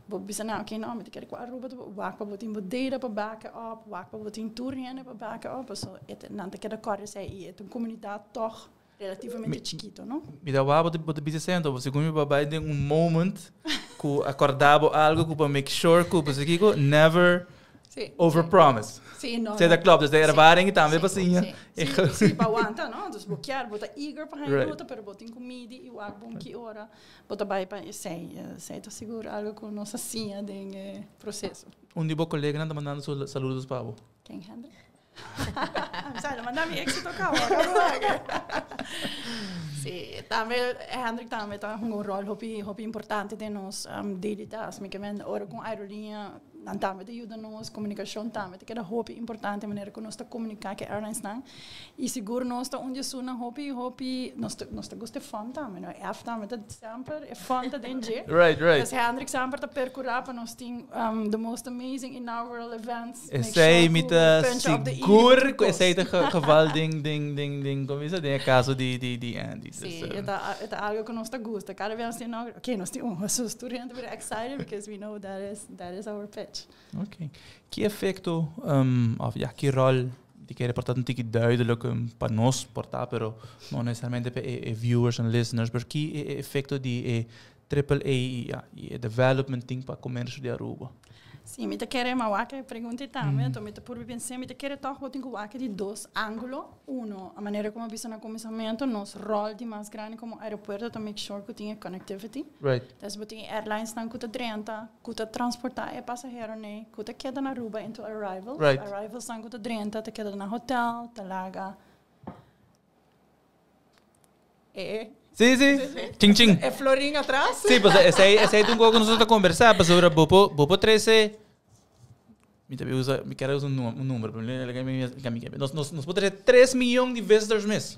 S4: bo bisa nan ok no mi ta kere cu Aruba ta wak pa bo tin bo data pa back it up, wak pa bo tin tur hende pa back it up paso e ta nan ta keda kòrda esey y e ta un comunidad tòg relativamente chikito no.
S2: Mi ta wak bo ta bisa esey anto segun mi bo a bay den un moment cu a kòrda bo algo cu pa make sure cu pasobra kiko never
S4: Sí.
S2: Over promise.
S4: Sí, no.
S2: Sí, dat klopt. Dus de ervaring tambe pa siña.
S4: Sí, sí, pa wanta, no? Dus bo kier, bo ta eager pa haña ruta, pero bo tin ku midi i wak bon ki ora bo ta bai pa esei. Esei ta sigur algo ku nos a siña den e proseso.
S2: Un di bo koleganan ta mandando su saludos pa bo.
S4: Ken, Hendrik? Sa, manda mi éxito cabo. Sí, tambe Hendrik tambe ta un rol hopi hopi importante den nos daily task. Mi ke men ora ku aerolínea nan tambe ta yuda nos, komunikashon tambe ta keda hopi importante, manera ku nos ta komuniká ku airlines nan. I sigur nos ta un di esunnan hopi hopi nos ta nos ta gusta e fun tambe, no? F tambe ta semper e fun ta den dje. Dus Hendrik semper ta perkurá pa nos tin the most amazing inaugural events. Make sure
S2: Esei mi
S4: ku
S2: ta
S4: punch up the i
S2: sigur
S4: tur
S2: ku
S4: kos.
S2: esei ta ge geval den den den den komo bisa den e kaso di di di Andy. Dus
S4: Sí, e ta e ta algo ku nos ta gusta. Kada bes nos tin inaugural, okay, nos tin un. Jesus, tur hende ta bira excited because we know that is that is our pitch.
S2: Ok. Ki efecto of ja, ki rol di kere por ta un tiki duidelijk pa nos por ta, pero no necesariamente pa e viewers en listeners, pero ki e efecto di e Triple A y ja, y e development tin pa comercio di Aruba?
S4: Sí, mi ta kere ma wak e pregunta ei tambe, anto mi ta purba pensa, mi ta kere tòg bo tin ku wak di dos ángulo. Uno, a manera ku mi a bisa na kuminsamentu, nos ròl di mas grandi komo aeropuerto ta make sure ku tin e connectivity. Dus bo tin e airlinesnan ku ta drenta, ku ta transportá e pasaheronan ku ta keda na Aruba into arrivals. Arrivalsnan ku ta drenta ta keda na hotel, ta laga e.
S2: Sí, sí. Ching, ching.
S4: E florin atras.
S2: Sí, pues esei, esei ta un kos ku nos ta kombersá, pasobra bo por, bo por trese, mi ta usa, mi kere usa un un numero, pero mi nos, nos, nos por trese tres miyon di visitors mes.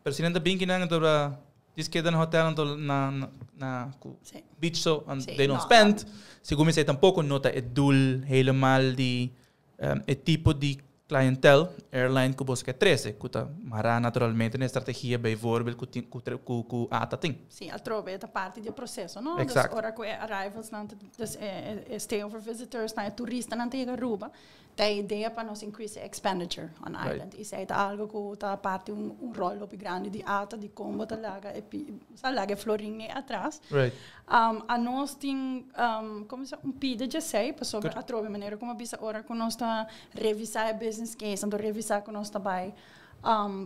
S2: Pero si nan ta bin kinan anto ta djis keda na hotel anto na na ku beach so and they don't spend. Segun mi esei tampoco no ta e doel helemaal di e tipo di clientele airline ku boso ke trese ku ta mará naturalmente na e strategia bijvoorbeeld ku tin ku ku ku ata tin.
S4: Sí, atrobe e ta parti di e proseso, no?
S2: Exacto.
S4: Dus ora ku e arrivalsnan ta dus e e stayover visitorsnan e turistanan ta yega Aruba, Ta e idea pa nos increase e expenditure on island. Esei ta algo cu ta parti un un rol hopi grandi di ata di con bo ta laga e pi sa laga e florin ei atras. A nos tin como se un pida djesei pasobra atrobe manera como a bisa ora cu nos ta revisa e business case anto revisa cu nos ta bay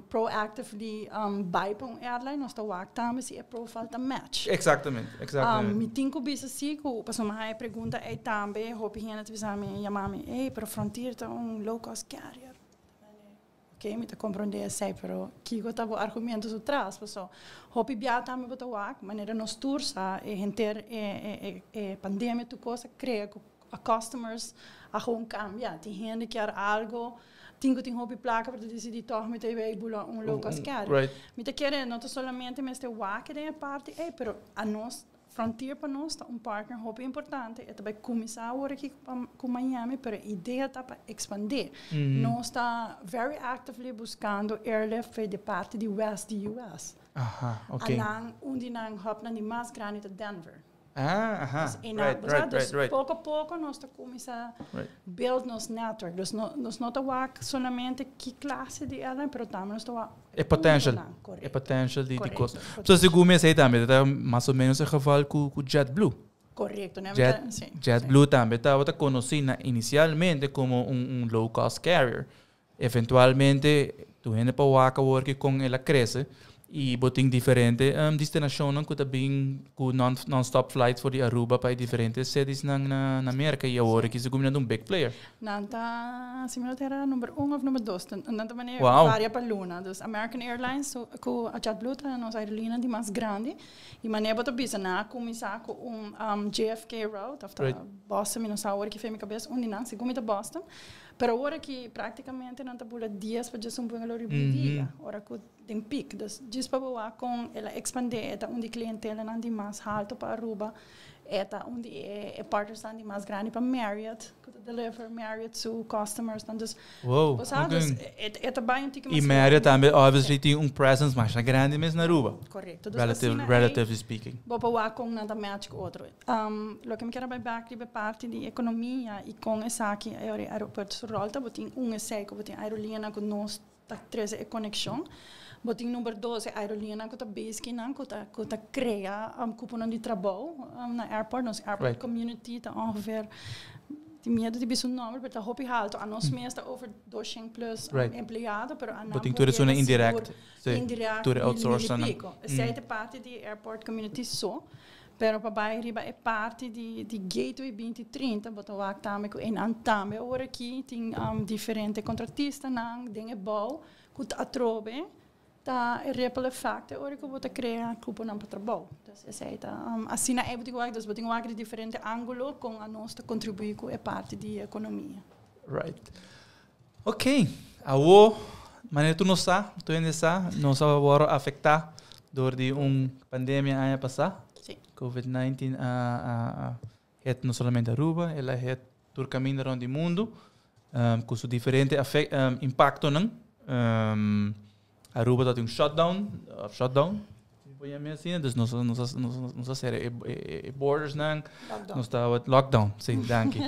S4: proactively bai pa un airline, nos ta wak tambe si e profile ta match.
S2: Exactamente, exactamente.
S4: Mi tin ku bisa si ku pasobra mi haña e pregunta ei tambe, hopi hende ta bisa mi, yama mi, ey, pero Frontier ta un low cost carrier. Ok, mi ta komprondé esei, pero kiko ta bo argumento su tras? Pasobra hopi bia tambe bo ta wak, manera nos tur sa, e henter e e e pandemia tur kos a krea ku a customers a gewoon kambia. Tin hende kier algo. Tin ku tin hopi plaka pero ta disidí tòg mi ta bai bula un low cost carrier. Mi ta kere no ta solamente mester wak den e parti ei pero anos Frontier pa nos ta un partner hopi importante. E ta bai kuminsá awor aki ku Miami pero e idea ta pa ekspandé. Nos ta very actively buskando airlift pa e parti di west di US. Anan un di nan hubnan di mas grandi ta Denver.
S2: Ah, aha.
S4: Dus en right, right, right, right. Poko poko nos ta kuminsá build nos network. Dus no, nos no ta wak solamente ki klase di airline, pero tambe nos ta wak
S2: e potential. E potential di di kos. So segun mi esei tambe ta mas o menos e geval ku ku JetBlue.
S4: Korekto, ne?
S2: Jet,
S4: sí,
S2: JetBlue sí. Tambe tabata konosí na inicialmente komo un un low cost carrier. Eventualmente, tur hende por wak awor ki kon el a krese i bo tin diferente destinashonnan ku ta bin ku non-stop flights for di Aruba pa e diferente cities-nan na Merka i awor aki se kuminda un big player.
S4: Nan ta, si mi no ta era, number un of number dos. Nan ta manera varia pa luna. Dus American Airlines ku JetBlue ta nos aerolínea di mas grandi. I manera bo ta bisa, nan a kuminsá ku un JFK route of ta Boston, mi no sa awor ki fe mi kabes un di nan, segun mi ta Boston. Pero awor aki práktikamente nan ta bula dies pa djes un bungalow riba un dia, ora ku den piek. Dus djis pa bo wak kon el a ekspandé, e ta un di klientelanan di mas haltu pa Aruba, e ta un di e partnersnan di mas grandi pa Marriott, ku ta deliver Marriott su customersnan. Dus,
S2: Wow,
S4: bo sa,
S2: ok.
S4: dus e ta bai un tiki
S2: I
S4: mas leu.
S2: Marriott tambe obviously tin un presence masha grandi mes na Aruba.
S4: Korekto. Dus
S2: Relative,
S4: asina ei
S2: relatively speaking.
S4: bo por wak kon nan ta match ku otro. Loke mi kier a bai bek riba e parti di ekonomia i kon esaki e aeropuerto su ròl ta, bo tin un esei ku bo tin aerolineanan ku nos ta trese e konekshon. Bo tin number dos e aerolineanan ku ta base kinan ku ta ku ta krea kuponan di trabou na airport. Nos airport community ta ongeveer, tin miedu di bisa un nomber pero ta hopi haltu. Anos mes ta over doshen plus empleado pero anan
S2: Bo tin tur esun indirect,
S4: indirect
S2: tur e
S4: mil mil i
S2: outsource nan.
S4: piko. Esei ta parti di airport community so. Pero pa bay riba e parti di Gateway 2030, bo ta wak tambe cu einan tambe awor aki tin diferente contratistanan den e bouw cu ta atrobe ta e ripple effect e ora cu bo ta crea cuponan pa trabou. Dus esey ta asina ey bo tin cu wak. Dus bo tin cu wak di diferente angulo con anos ta contribui cu e parti di economia.
S2: Right. Ok. Awo, manera tur nos sa, tur hende sa, nos a wòrdu afektá dor di un pandemia aña pasá. Covid-19 a a a het no solamente Aruba, el a het tur kaminda rònt di mundu ku su diferente afe impaktonan. Aruba tabatin un shutdown, òf shutdown, si por yam'é asina, dus nos nos a nos a sera e e bordersnan.
S4: Lockdown.
S2: Nos tabata, lockdown, si, danki.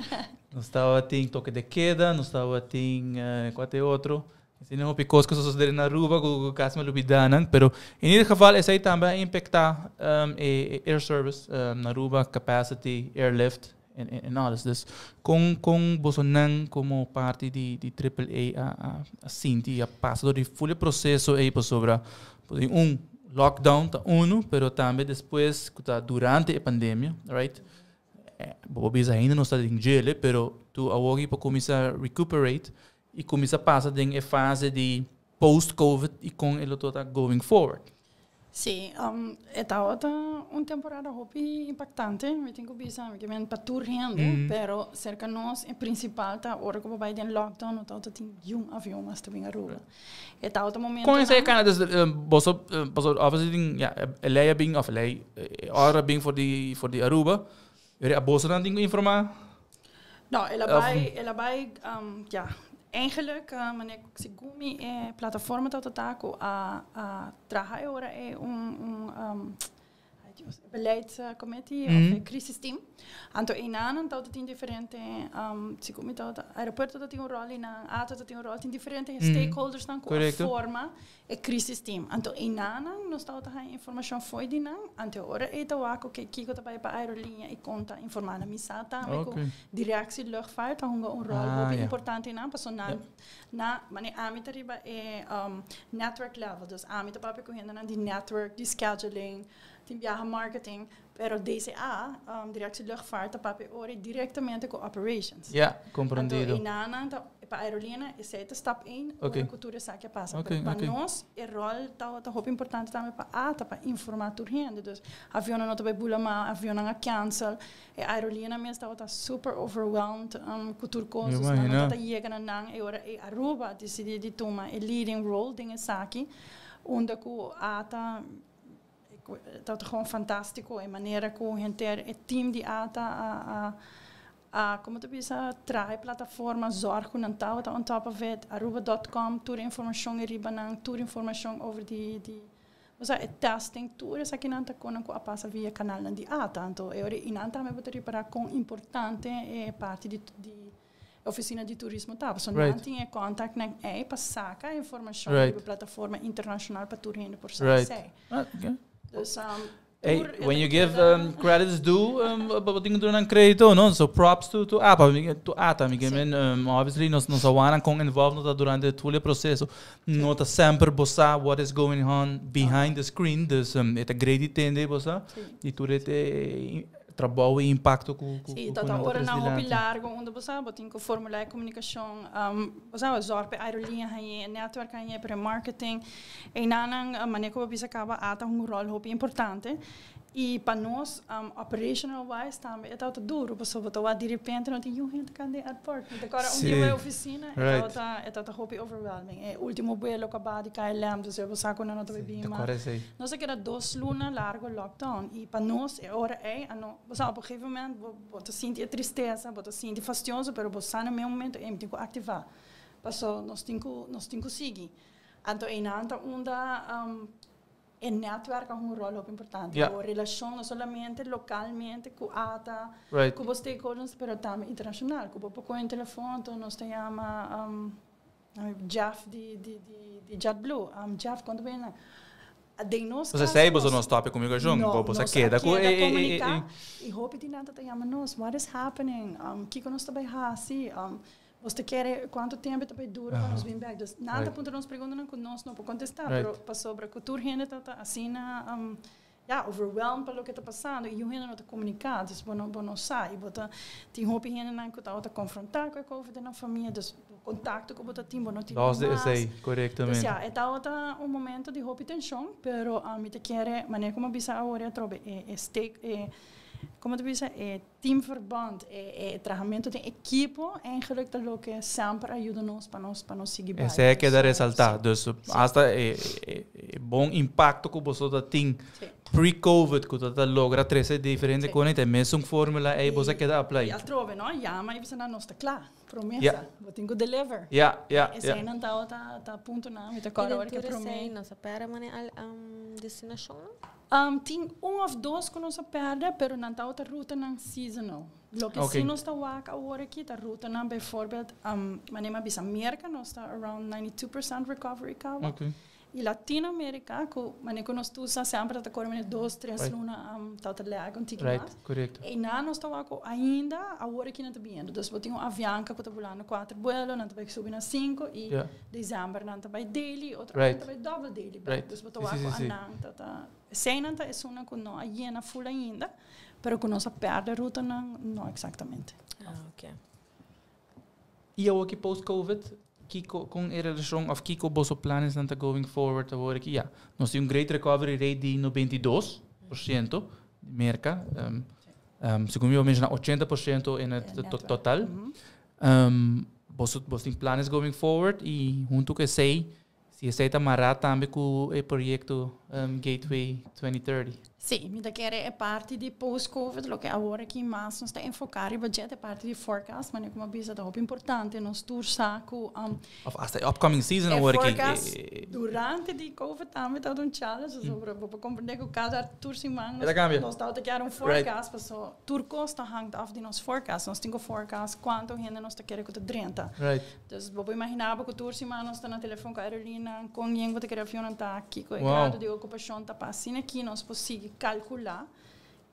S2: Nos tabatin toke de keda, nos tabatin kua ta e otro? Asina hopi kos ku a sosodé na Aruba ku kasi mi a lubidá nan, pero en ieder geval esei tambe a impactá e air service na Aruba, capacity, airlift en alles. Dus kon kon bosonan komo parti di di Triple A a a sinti i a pasa dor di ful e proseso ei pasobra por tin un lockdown ta unu pero tambe despues ku ta durante e pandemia, right? Bo por bisa ainda nos ta den djele pero tur awor aki por kuminsá recuperate i kuminsá pasa den e fase di post covid i kon e lo tur ta going forward.
S4: Sí, e tabata un temporada hopi impactante, mi tin cu bisa, mi ke men pa tur hende, pero cerca nos e principal ta ora cu bo bay den lockdown no tabata tin niun avion mas ta bin Aruba. E tabata
S2: momentonan. Con esey cana des boso boso obviously tin ya e ley a bin of e ley e order a bin for di for di Aruba, pero a boso nan tin cu informa?
S4: No, el a bai, el a bai, ja, eigenlijk, manera segun mi e plataforma tabata ta ku a a traha e ora ei un un ay Dios, e beleidscommittee of e crisisteam. Anto einan tabata tin diferente, segun mi tabata, aeropuerto tabatin un ròl einan, ATA tabatin un ròl, tin diferente stakeholdersnan ku a forma E crisis team. Anto einanan nos tabata haña informacion fo'i di nan. Anto e ora ei ta wak oke kiko ta bai pa aerolinea i kon ta informa nan. Mi sa tambe ku Directie Luchtvaart ta hunga un ròl hopi importante einan pasobra nan na manera ami ta riba e network level. Dus ami ta papia ku hendenan di network, di scheduling, tin biaha marketing. Pero DCA, Directie Luchtvaart, ta papia ora directamente cu operations.
S2: Ja, comprendido.
S4: Anto einanan ta, pa aerolínea, esey ta stap één, ora cu tur esaki a pasa. Pero pa nos, e rol ta hopi importante tambe pa ATA, pa informa tur hende. Dus, avionnan no ta bay bula mas, avionnan a cancel. E aerolínea mes tabata super overwhelmed cu tur cos. Dus nan no ta yega na nan. E ora ey Aruba a dicidi di tuma e leading role den esaki, unda cu ATA Ta gewoon fantástiko e manera ku henter e team di ATA a a a komo ta bisa traha e plataforma zorg ku nan tabata on top of it, Aruba dot com tur e informashon e riba nan, tur informashon over di di osea e testing tur esakinan ta konan ku a pasa via kanalnan di ATA. Anto e ora i nan tambe bo ta ripará kon importante e parti di di Oficina di turismo ta, pasobra nan tin e contactnan ei pa saca informacion riba plataforma internacional pa tur hende por sa esei. Dus
S2: Hey, when you give credits due, bo tin ku duna nan credito, no? So props to to APA, to ATA, mi ke men obviously nos nos a wak nan kon involved no ta durante tur e proceso. No ta semper bo sa what is going on behind the screen, dus e ta great di tende bo sa di tur e trabou i impakto ku ku
S4: Sí, ta
S2: nan ta
S4: ora
S2: tres
S4: nan hopi
S2: dilanti.
S4: largo unda bo sa bo tin ku formulá e komunikashon, bo sa zòrg pa e aerolínea hañ'é, e netwerk hañ'é, pero e marketing. Einanan manera ku bo bisa kaba a ta hunga un ròl hopi importante. I pa nos operational wise tambe e tabata duru pasobra bo ta wak direpente no tin niun hende kanda den airport. Mi ta kòrda un dia bo e ofisina e tabata e tabata hopi overwhelming. E último buelo ku a baha di KLM, dus bo sa ku nan no ta bai bin mas. Nos a keda dos luna largo lockdown y pa nos e ora ey a no, bo sa op un gegeven moment bo bo ta sinti e tristesa, bo ta sinti fastioso pero bo sa na meun momento ey mi tin cu activa paso nos tin cu nos tin cu sigui. Anto eynan ta unda e netwerk a hunga un rol hopi importante, bo relacion no solamente localmente cu ata, cu bo stakeholders pero tambe internacional cu bo por coge un telefon anto nos ta yama Jeff di di di di JetBlue. Jeff, cuanto bini nan? Den nos
S2: Bo sa
S4: caso
S2: esei boso
S4: nos
S2: no stop e comunicacion,
S4: No,
S2: bo bo sa
S4: nos a
S2: keda cu
S4: keda
S2: e e e e
S4: comunica y hopi di nan ta ta yama nos, what is happening? Kico nos ta bay haci? Bos ta kere cuanto tempo ta bay dura pa nos bin bek? Dus nan ta puntra nos preguntanan cu nos no por contesta, pero pasobra cu tur hende ta ta asina. Ja, overwhelmed pa loke ta pasando y hende no ta comunica, dus bo no sa y bo ta tin hopi hende nan cu ta confronta cu COVID na famia, dus contacto cu bo ta tin, bo no tin
S2: Los de
S4: mas.
S2: Esey,
S4: Dus
S2: corectamente.
S4: ja, e ta un momento di hopi tension, pero ami ta kere, manera con bisa awor atrobe, e stake, con ta bisa, e teamverband, e trahamento di ekipo, eigenlijk ta loke semper a yuda nos pa nos sigui bay.
S2: Esey keda
S4: Dus,
S2: resalta. Dus hasta e bon impacto cu bo tin pre-COVID, cu ta logra trece diferente cos, e mesun formula ey bo keda apply.
S4: Y atrobe, no? Yama y bisa nan nos ta cla. Promesa. Bo tin cu deliver. Esey nan ta punto na, mi ta corda ora cu
S3: E
S4: prome.
S3: Nos a perde mane al destinacion, no?
S4: Tin un of dos cu nos a perde, pero nan ta otro ruta nan seasonal. Loke si nos ta wak awor aki, ta ruta nan bijvoorbeeld, manera mi bisa America, nos ta around 92% recovery caba. Y Latinoamerica, cu manera cu nos usa semper ta core mane 2, 3 luna ta ta lag un tiki mas. Y na nos ta wak ainda, awor aki nan ta biniendo. Dus bo tin un Avianca cu ta bulando 4 vuelo, nan ta bay subi na 5 y december nan ta bay daily, otro nan ta bay double daily. Dus bo ta wak anan ta esey nan ta esunnan cu no a yena full ainda, pero cu nos a perde ruta nan no exactamente.
S3: Ah, ok.
S2: Y awor cu post-COVID, kico con e relacion of kico boso planes nan ta going forward awor aki? Ja, nos tin un great recovery rate di 92% Merca. Segun mi menciona 80% in het total. Boso tin planes going forward y hunto cu esey, si esey ta mara tambe cu e proyecto Gateway 2030.
S4: Si, mi ta kere e parti di post-COVID, loke awor aki mas nos ta enfoca e budget, e parti di forecast, mas con bisa ta importante, nos tur sa cu
S2: Of hasta e upcoming season
S4: e
S2: awor aki.
S4: forecast durante di COVID tambe ta un challenge, sobre bo comprende cu cada tur siman
S2: E ta cambia.
S4: nos ta kier un forecast, paso tur cos ta hangt af di nos forecast, nos tin cu forecast cuanto hende nos ta kere cu ta drenta. Dus bo por imagina cu tur siman nos ta na telefon cu aerolinea, con yen bo ta kere avion ta aki, cu grado di ocupacion ta pa asina aki nos por calcula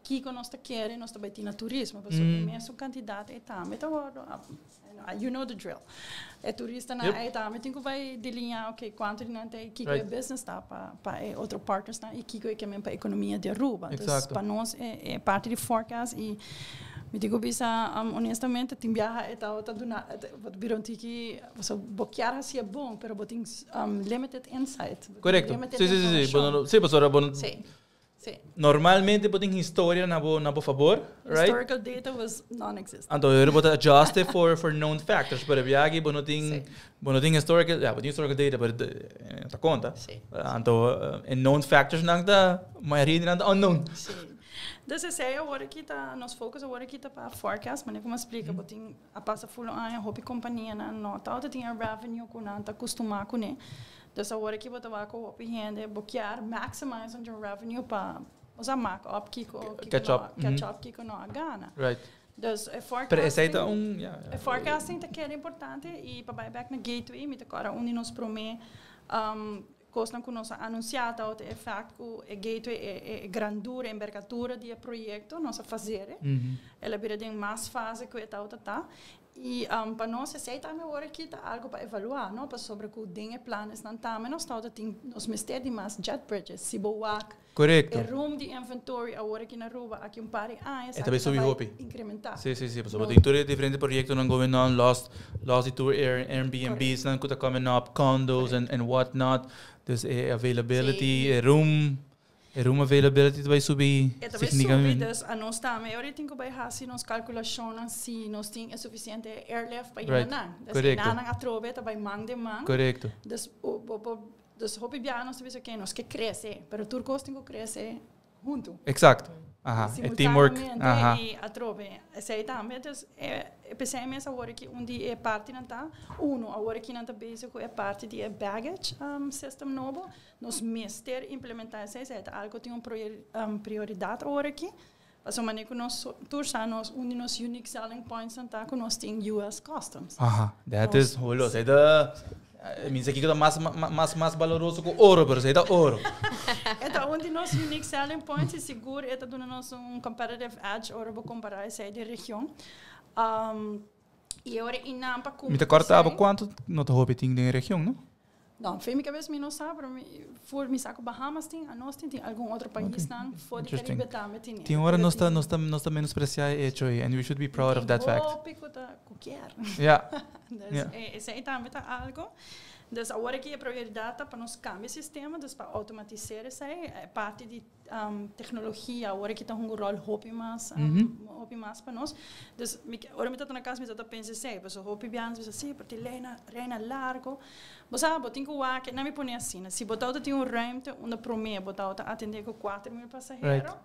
S4: kico nos ta kere, nos ta bay tin na turismo, paso mesun cantidad e tambe ta wordo, you know the drill. E turista na e tambe tin cu bay delinea, ok, cuanto di nan tin, kico e business ta pa e otro partners na y kico e tambe pa economia di Aruba. Dus pa nos e parti di forecast y mi ta bisa honestamente tin biaha e ta duna wat bira un tiki so bo kier haci bon, pero bo tin limited insight. Bo tin limited information.
S2: Bon, no, si, pasobra, bon, normalmente bo tin historia na bo favor, right?
S4: Historical data was non-existent.
S2: Anto, bo por adjust it for known factors, pero biaha bo no tin bo no tin historical, ja, bo tin historical data, pero ta conta. Anto, known factors nan ta mayoria nan ta unknown.
S4: Si. Dus esey awor aki ta nos focus awor aki ta pa forecast, mas con explica, bo tin a pasa full aña hopi compania nan no ta tin a revenue cu nan ta acostuma cu ne. Dus awor aki bo ta wak hopi hende bo kier maximize on your revenue pa usa make up kico kico
S2: Catch
S4: no,
S2: up.
S4: Catch up kico no a gana. Dus e forecasting
S2: Pero esey ta un, ja,
S4: E forecasting ta keda importante y pa bay back na Gateway, mi ta corda un di nos prome cos cu nos a anuncia ta e fact cu e Gateway e grandura, envergadura di e proyecto, nos a haci. El a bira den mas fase cu e ta ta. Y pa nos esey tambe awor aki ta algo pa evalua, no? Pasobra cu den e planes nan tambe nos ta tin nos mester di mas jet bridges, si bo wak e room di inventory awor aki na Aruba, aki un par di aña,
S2: E tambe subi hopi.
S4: Incrementa.
S2: Si. Pasobra
S4: No.
S2: tin tur diferente proyecto nan going on, lost di tur Airbnbs nan cu ta coming up, condos and what not. Dus availability, e room availability ta bay subi
S4: E tambe subi,
S2: significativamente.
S4: dus anos tambe, awor tin cu bay haci nos calculacion si nos tin suficiente airlift pa nan. Dus nan atrobe ta bay man den man. Dus o hopi bia nos bisa cu nos kier crece, pero tur cos tin cu crece hunto.
S2: Exacto. Aha. E teamwork.
S4: Simultaneamente y atrobe. Esey tambe, dus e PCM awor aki un di e parti nan ta, uno, awor aki nan ta bezig cu e parti di e baggage system nobo. Nos mester implementa esey, esey ta algo tin un prioridad awor aki. Paso manera cu nos tur sa nos un di nos unique selling points nan ta cu nos tin US Customs.
S2: Aha. That is, holo, esey ta mi aki ta mas valoroso cu oro, pero esey ta oro.
S4: Anto, un di nos unique selling points y sigur e ta duna nos un competitive edge ora bo compara esey di region. Y awor inampa
S2: Mi ta corta abo cuanto no ta hopi tin den region, no?
S4: No, for mi cabes mi no sa, pero mi, for mi sa cu Bahamas tin, anos tin, tin algun otro paisnan for di
S2: Interesting.
S4: Caribe tambe tin.
S2: Tin ora nos ta menosprecia e hecho and we should be proud of that fact.
S4: Hopi cu ta cu kier. Dus esey tambe ta algo. Dus awor aki e prioridad ta pa nos cambia e sistema, dus pa automatisa esey, parti di tecnologia, awor aki ta un rol hopi mas pa nos. Dus mi, ora mi ta na cas, mi ta pensa esey, paso hopi biaha bisa si, pa tin lijn, rij largo. Bo sabi, bo tin cu wak, na mi pone asina, si bo ta tin un ruimte, unda prome, bo ta atende cu 4 mil pasahero.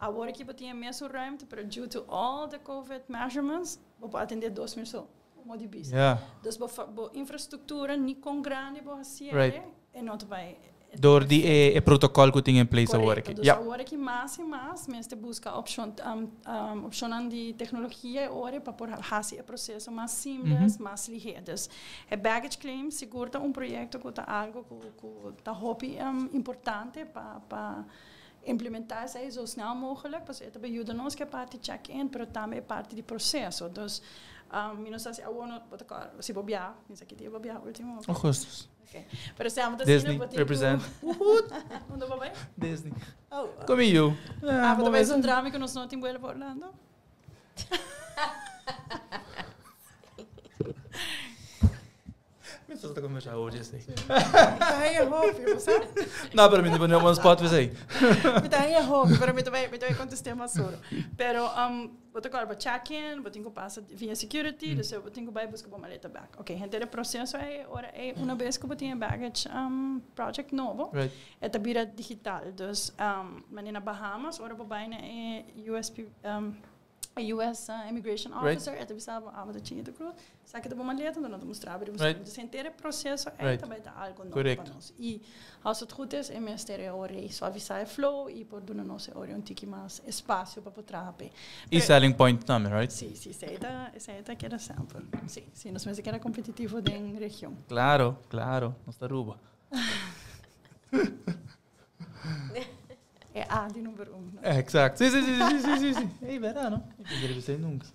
S4: Awor aki bo tin e mesun ruimte, pero due to all the COVID measurements, bo por atende 2 mil so, modo di bisa. Dus bo infrastructura ni con grandi bo haci e no ta bay.
S2: Door di e protocol cu tin in place awor aki.
S4: Dus awor aki mas y mas, mester busca opcion di tecnologia awor pa por haci e proceso mas simpel, mas lihe. Dus e baggage claim sigur ta un proyecto cu ta algo cu ta hopi importante pa implementa esey zo snel mogelijk, pasobra e ta yuda nos cu e parti check-in, pero tambe e parti di proceso. Dus mi no sa si awor no, si bo biaha, mi sa ki dia bo biaha ultimo.
S2: Augustus.
S4: Okay. Pero se amo
S2: Disney, represent.
S4: Unda bo bay?
S2: Disney.
S4: Oh.
S2: Come you.
S4: Ah, pero tambe un drama cu nos no tin vuelo pa Orlando.
S2: Mi ta conversa hoje esey.
S4: Ta haya hopi, bo sabi?
S2: No, pero mi ta pone un spot esey.
S4: Mi ta haya hopi, pero mi ta bay contesta mas suro. Pero bo ta pa check-in, bo tin cu pasa via security, dus bo tin cu bay busca bo maleta back. Ok, henter e proceso ey, ora ey, un bes cu bo tin baggage project nobo, e ta bira digital. Dus, manera Bahamas, ora bo bay na e USP, a US immigration officer, e ta bisa bo, ah, bo ta Chinito Cruz, saca bo maleta, dan ta mustra bo. Dus henter e proceso ey tambe ta algo nobo pa nos. Y als het goed is, e ministerio awor suavisa e flow y por duna nos awor un tiki mas espacio pa por traha.
S2: E selling point tambe, right?
S4: Si, esey ta keda semper. Si, nos mester keda competitivo den region.
S2: Claro. Nos ta Aruba.
S4: E A di number 1. No?
S2: Exacto. Si. Ey, berdad, no? Mi no a nunca.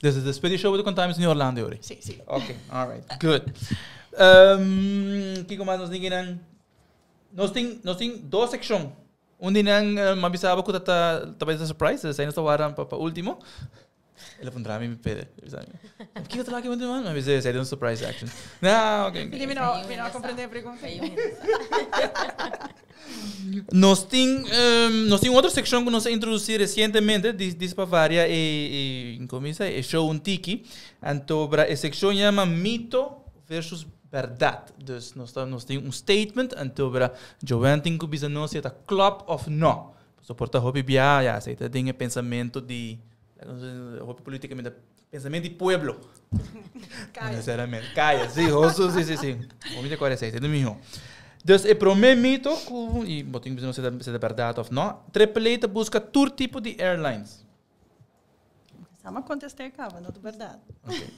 S2: Dus despues di show bo conta mi in Orlando, Yuri.
S4: Si.
S2: Okay, all right. Good. Kico mas nos tin? Nos tin dos seccion. Un di nan m'a bisa bo cu ta ta ta surprise, esey nos ta warda pa ultimo. El a puntra mi pede. Kico ta aki ultimo? M'a bisa esey un surprise action. No, okay.
S4: Mi no comprende e pregunta.
S2: Nos tin otro seccion cu nos a introduci recientemente, di pa varia e cuminsa e show un tiki. Anto, bra, e seccion yama Mito versus Berdad. Dus nos tin un statement, anto bra, Joanne tin cu bisa nos si ta klopt of no. So por ta hopi bia, ja, esey ta den pensamento di hopi politicamente pensamento di pueblo.
S4: Caya.
S2: Necesariamente. Caya, si, hoso, si. Vamos de 46, e miho. Dus e prome mito, cu, y bo tin cu si ta berdad of no, AAA ta busca tur tipo di airlines.
S4: M'a contesta caba, no ta berdad.
S2: Okay.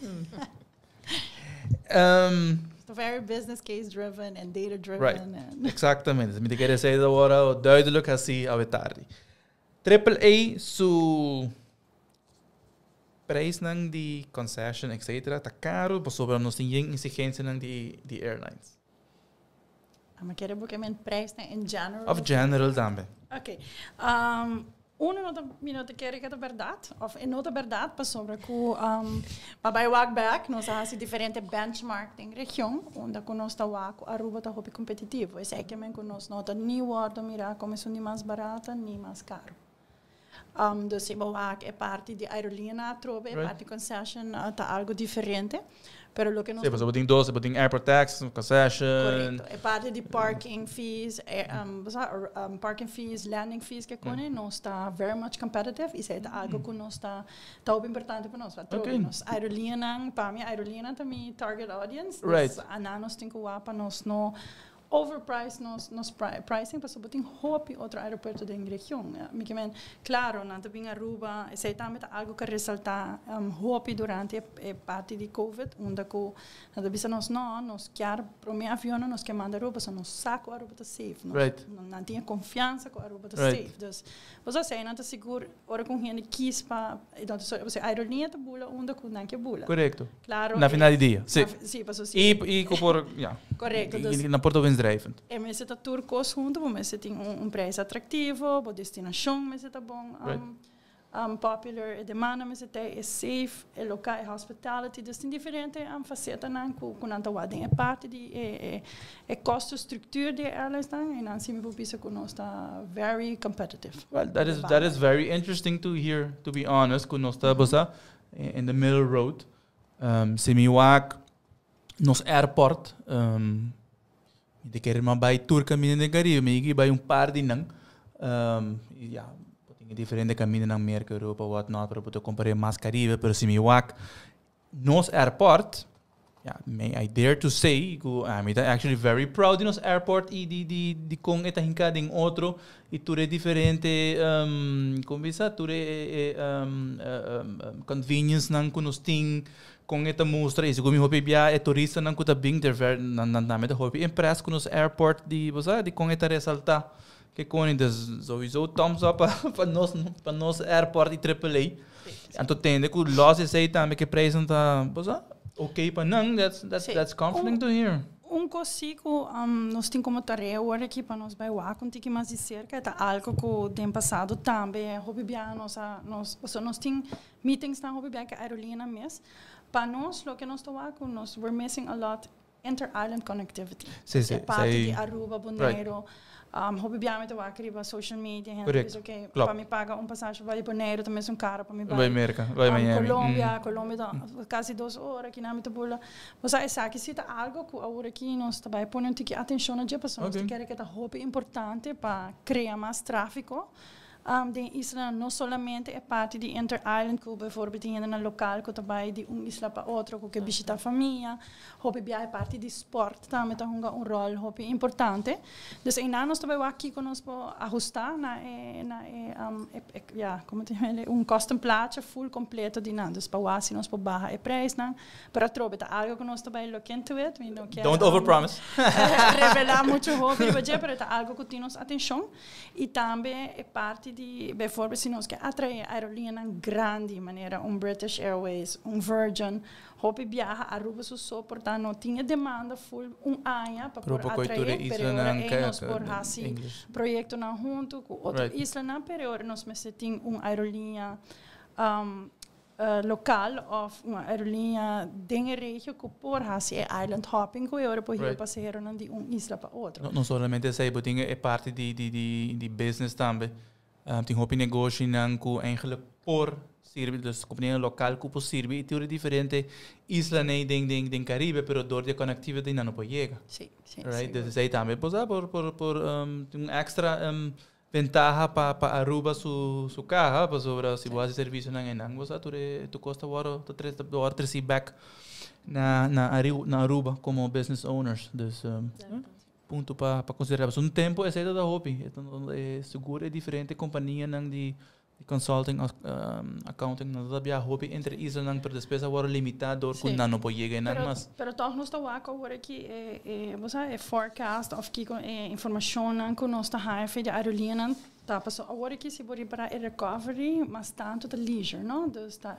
S4: It's very business case driven and data driven. And
S2: Exactamente. Mi kier bisa awor duidelijk asina awe tardi. AAA su prijsnan di concession, etc. ta caro, pasobra nos tin exigencianan di airlines.
S4: Ah, maar kier bo men prijs in general?
S2: Of general tambe.
S4: Ok. Uno no ta, mi no ta kere cu ta berdad. Of no ta berdad, pasobra cu pa bay walk back, nos a haci diferente benchmark den region, unda cu nos ta wak Aruba ta hopi competitivo. Esey kiermen cu nos no ta ni wordo mira como esun di mas barata ni mas caro. Dus si bo wak e parti di aerolinea atrobe, e parti concession ta algo diferente. Pero loke nos
S2: Si, bo tin dos, bo tin airport tax, concession.
S4: Correcto. E parti di parking fees, parking fees, landing fees cu cune, nos ta very much competitive. Esey ta algo cu nos ta hopi importante pa nos. Nos aerolinea, pa mi aerolinea ta mi target audience. Dus, nos tin cu pa nos no overprice nos pricing pasobra tin hopi otro aeropuerto den region. Mi kiermen, claro, nan ta bin Aruba, esey tambe ta algo cu resalta hopi durante e parti di COVID, unda cu nan ta bisa nos no, nos kier prome avion, nos kier manda Aruba, so nos sa cu Aruba ta safe. Nos, nan tin confiansa cu Aruba ta safe. Dus, bo sa, nan ta sigur, ora cu hende kies pa, anto, so, bo aerolinea ta bula unda cu nan kier bula. Claro.
S2: Na final di dia. Si.
S4: Si, paso si.
S2: E por, ja.
S4: Dus,
S2: E na por ta winstdrijvend.
S4: E mester ta tur cos hunto, bo mester tin un prijs atractivo, bo destinacion mester ta bon, popular, e demanda mester ta e safe, e local, e hospitality, dus tin diferente facetanan cu nan ta wak den e parti di e kostenstructuur di airlines nan, y nan si mi por bisa cu nos ta very competitive.
S2: Well, that is very interesting to hear, to be honest, cu nos ta basta in the middle road. Si mi wak nos airport, mi ta kier mi a bay tur caminda den Caribe, mi a bay un paar di nan. Ja, tin diferente caminda na Amerika, Europa, what not, pero bo ta compara mas Caribe, pero si mi wak nos airport, ja, may I dare to say, cu I'm actually very proud di nos airport y di con e ta hinca den otro y tur e diferente, con bisa, tur e convenience nan cu nos tin con e ta mustra y segun mi hopi bia e turista nan cu ta bin they're very nan nan nan ta hopi impressed cu nos airport di, bo sa, di con e ta resalta cu con. Dus sowieso thumbs up pa nos airport y AAA. Anto tende cu los esey tambe cu prijzen ta, bo sa, ok pa nan, that's comforting to hear.
S4: Un cos cu nos tin como tarea awor aki pa nos bay wak un tiki mas di cerca, ta algo cu den pasado tambe hopi bia nos tin meetings na hopi bia cu aerolinea mes. Pa nos, loke nos ta wak, nos we're missing a lot inter-island connectivity.
S2: Si,
S4: E parti
S2: sei
S4: di Aruba, Bonaire, hopi bia mi ta wak riba social media, hende bisa, ok, pa mi paga un pasashi pa Bonaire, tambe ta caro pa mi
S2: Bay Amerika, bay Miami.
S4: Colombia, Colombia ta casi 2 ora cu nan mi ta bula. Mas esaki si ta algo cu awor aki nos ta bay pone un tiki atencion na dje, pasobra nos kier cu ta hopi importante pa crea mas trafico. Den isla no solamente e parti di inter-island cu bijvoorbeeld tin na local cu ta bay di un isla pa otro cu kier bishita famia, hopi bia e parti di sport tambe ta hunga un rol hopi importante. Dus einan nos ta bay wak kico nos por ahusta na e, ja, con ta yama, un kostenplaatje full completo di nan. Dus pa wak si nos por baha e prijs nan, pero atrobe ta algo cu nos ta bay look into it. Mi no kier
S2: Don't overpromise.
S4: revela mucho hopi riba dje, pero ta algo cu tin nos atencion. Y tambe e parti di, bijvoorbeeld, si nos kier atrae aerolinea grandi, manera un British Airways, un Virgin, hopi biaha Aruba su so por ta no tin demanda full un aña pa por
S2: Grupo
S4: atrae,
S2: Coiture
S4: pero
S2: isla
S4: ora
S2: nan
S4: ey nos por haci
S2: English.
S4: proyecto nan hunto cu otro isla nan, pero ora nos mester tin un aerolinea local of un aerolinea den e regio cu por haci e island hopping cu ora por pasahero nan di un isla pa otro.
S2: No, no solamente esey, pero tin e parti di business tambe. Tin hopi negoshi nan cu eigenlijk por sirbi, dus compania local cu por sirbi, y tin diferente isla nan den Caribe, pero door di connectivity nan no por yega.
S4: Si,
S2: Right? Dus esey tambe por por un extra ventaha pa Aruba su caha, pasobra si bo haci servicio nan nan, bo tur tur cos ta wordo ta tres ta treci back na Aruba como business owners. Dus punto pa considera. Un tempo esey ta hopi. Anto, sigur e diferente compania nan di consulting, accounting, nan ta bia hopi entre isla nan, pero despues a wordo limita door cu nan no por yega nan
S4: Pero,
S2: mas.
S4: pero toch nos ta wak awor aki e, bo sa, e forecast of kico e informacion nan cu nos ta haya di aerolinea nan ta paso awor aki si bo para e recovery mas tanto ta leisure, no? Dus ta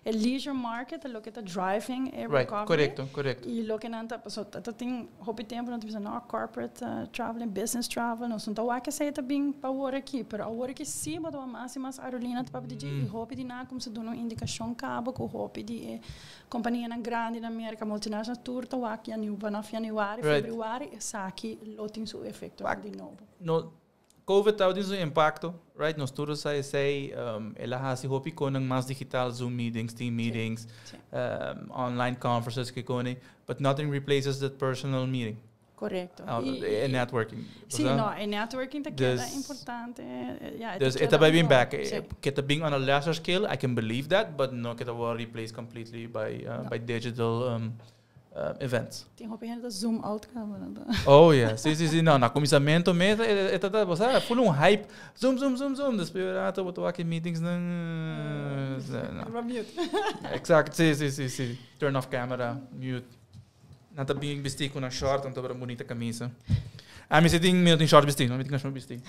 S4: e leisure market ta loke ta driving e recovery.
S2: Corecto, corecto.
S4: Y loke nan ta paso ta tin hopi tempo nan ta bisa no corporate traveling, business travel, nos no ta wak esey ta bin pa awor aki, pero awor aki si bo ta mas y mas aerolinea ta papia di y hopi di nan como se duna un indicacion caba cu hopi di e compania nan grandi na America, multinational, tur ta wak janu vanaf januari, februari esaki lo tin su efecto di nobo.
S2: No, COVID tabatin su impacto, right? Nos tur sa esey, el a hasi hopi cos mas digital, Zoom meetings, team meetings, online conferences cu cone, but nothing replaces that personal meeting. E networking.
S4: Si, no, e networking ta keda importante. Ja,
S2: Dus
S4: ta
S2: it ta bin back. Cu ta bin on a lesser scale, I can believe that, but no cu ta replaced completely by digital um, Events.
S4: Tin hopi hende ta zoom out caba nan ta.
S2: Oh yeah, si si si, no, na cuminsamento mes e ta bo sa full un hype, zoom zoom zoom zoom, despues un rato bo ta wak e meetings nan, no.
S4: Riba mute.
S2: Exact, si si si si, turn off camera, mute. Nan ta bin bisti cu nan short, anto un bunita camisa. Ami si tin, mi no tin short bisti, no, mi tin cashon bisti.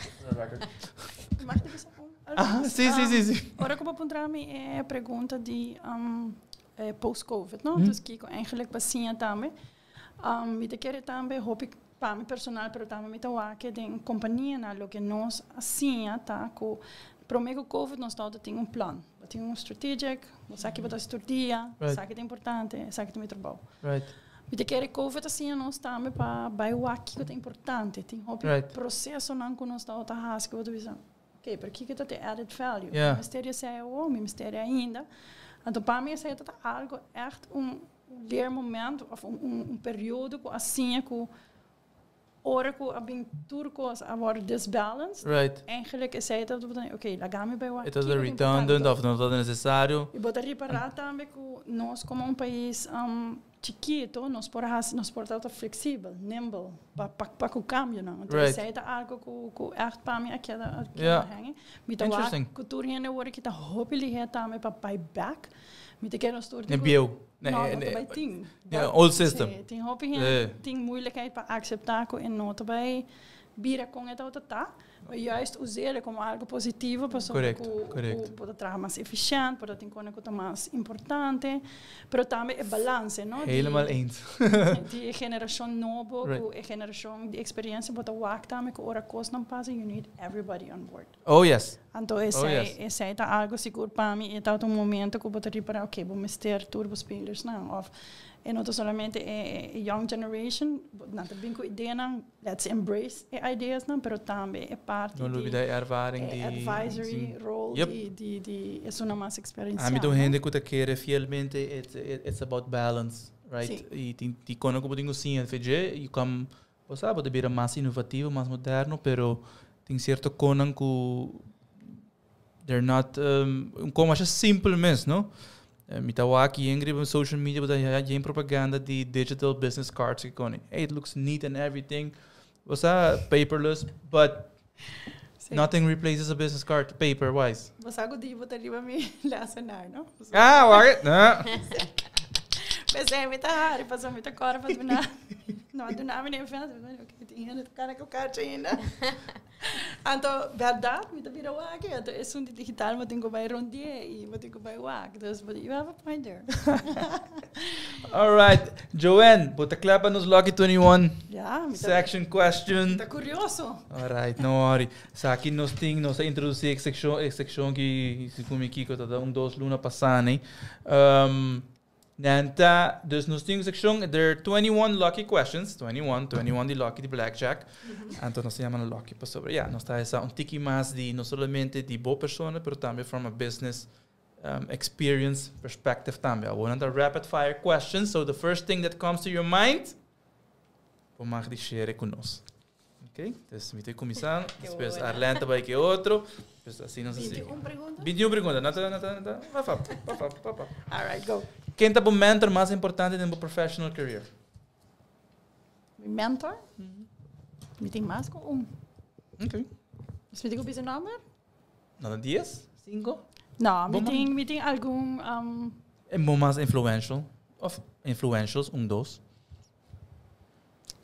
S4: Mag ik bisa un?
S2: Aha, si si si si.
S4: Ora cu bo puntra mi e pregunta di post-covid, no? Dus kiko eigenlijk pa siña tambe. Mi ta kere tambe hopi pa mi personal, pero tambe mi ta wak den companianan loke nos a siña ta cu prome cu covid nos tabata tin un plan. Bo tin un strategic, bo sa ki bo ta haci tur dia, esaki ta importante, esaki ta mi trabou. Mi ta kere covid a siña nos tambe pa bay wak kiko ta importante. Tin hopi procesonan cu nos tabata haci cu bo ta bisa, Ok, pero kiko ta te added value? Mi mester di esei awor, mi mester di ainda. Anto pa mi esei ta ta algo echt un leermoment of un periodo ku a siña ku ora ku a bin tur kos a wòrdu disbalanced, eigenlijk esei ta ok, laga mi bai wak
S2: E ta
S4: kiko ta
S2: redundant
S4: importante.
S2: of no ta necesario.
S4: I bo ta ripará tambe ku nos komo un pais Chikito, nos por hasi, nos por tabata flexibel, nimble, pa, pa, pa ku kambionan. Anto esei ta algo ku, ku ègt pa mi a keda, a keda hangen. Mi ta wak ku tur hende awor aki ta hopi lihé tambe pa bai bèk. Mi ta kere nos tur tin ku.
S2: Ne bieu.
S4: No, no ta bai tin.
S2: Old system.
S4: Sí, tin hopi hende tin moeilijkheid pa akseptá ku e no ta bai bira kon e tabata ta. Maar juist us'é como algo positivo pasobra cu bo ta traha mas eficiënt, bo ta tin cona cu ta mas importante, pero tambe e balance, no?
S2: Helemaal eens.
S4: Di e generacion nobo cu e generacion di experiencia, bo ta wak tambe cu ora cosnan pasa, you need everybody on board.
S2: Oh yes.
S4: Anto esey, esey ta algo sigur pa mi, e tabata un momento cu bo ta ripara, ok, bo mester tur bo spelersnan of e no ta solamente e young generation, nan ta bin cu ideanan, Let's embrace e ideasnan, pero tambe e parti
S2: No
S4: di
S2: lubida e ervaring
S4: e
S2: di
S4: advisory role di di di esunnan mas experienciado.
S2: Ami ta un hende cu ta kere fielmente it's it's about balance, right?
S4: Sí.
S2: Y tin tin kono cu bo tin cu siña di dje y come bo sa bo ta bira mas innovativo, mas moderno, pero tin cierto konan cu They're not un komo asha simpel mes, no? Mi ta wak yen riba social media, bo ta haya yen propaganda di digital business cards ki koni. Hey, it looks neat and everything. Bo sa paperless, but
S4: Sí.
S2: nothing replaces a business card paper wise.
S4: Bo sa ku di bo ta riba mi lesenaar, no?
S2: Ah, wak e. Ah.
S4: P'esei mi ta hari, pasobra mi ta kòrda pa duna. No a duna mi den vènt. Oké, tin hende ta kana ku karchi ainda. Anto, bèrdat, mi ta bira wak e, anto esun di digital bo tin ku bai rond'é i bo tin ku bai wak. Dus, you have a point there.
S2: Alright, Joanne, bo ta kla pa nos Lucky 21
S4: Ja, mi ta,
S2: section question?
S4: mi ta kurioso.
S2: Alright, no worry. Sa aki nos tin, nos a introdusí e sekshon, e sekshon ki segun mi kiko ta da un dos luna pasá, nee. Nan ta, dus nos tin un seccion, there are 21 lucky questions, 21, 21 di lucky di blackjack. Anto nos ta yama nan lucky pasobra, ja, nos ta hesa un tiki mas di no solamente di bo persona, pero tambe from a business experience perspective tambe. Awor nan ta rapid fire questions, so the first thing that comes to your mind, bo mag di share cu nos. Ok, dus mi ta cuminsa, despues Arlene ta bay ke otro, pues asina nos a sigui.
S4: 21 pregunta?
S2: 21 pregunta, no ta, no ta, no ta, pap, pap, pap, pap, pap.
S4: All right, go.
S2: Ken ta bo mentor mas importante den bo professional career?
S4: Mi mentor? Mi tin mas cu un.
S2: Ok.
S4: Dus mi tin cu bisa nomber?
S2: No ta 10? 5?
S4: No, mi tin, mi tin algun...
S2: E bo mas influential? Of influentials, un, dos?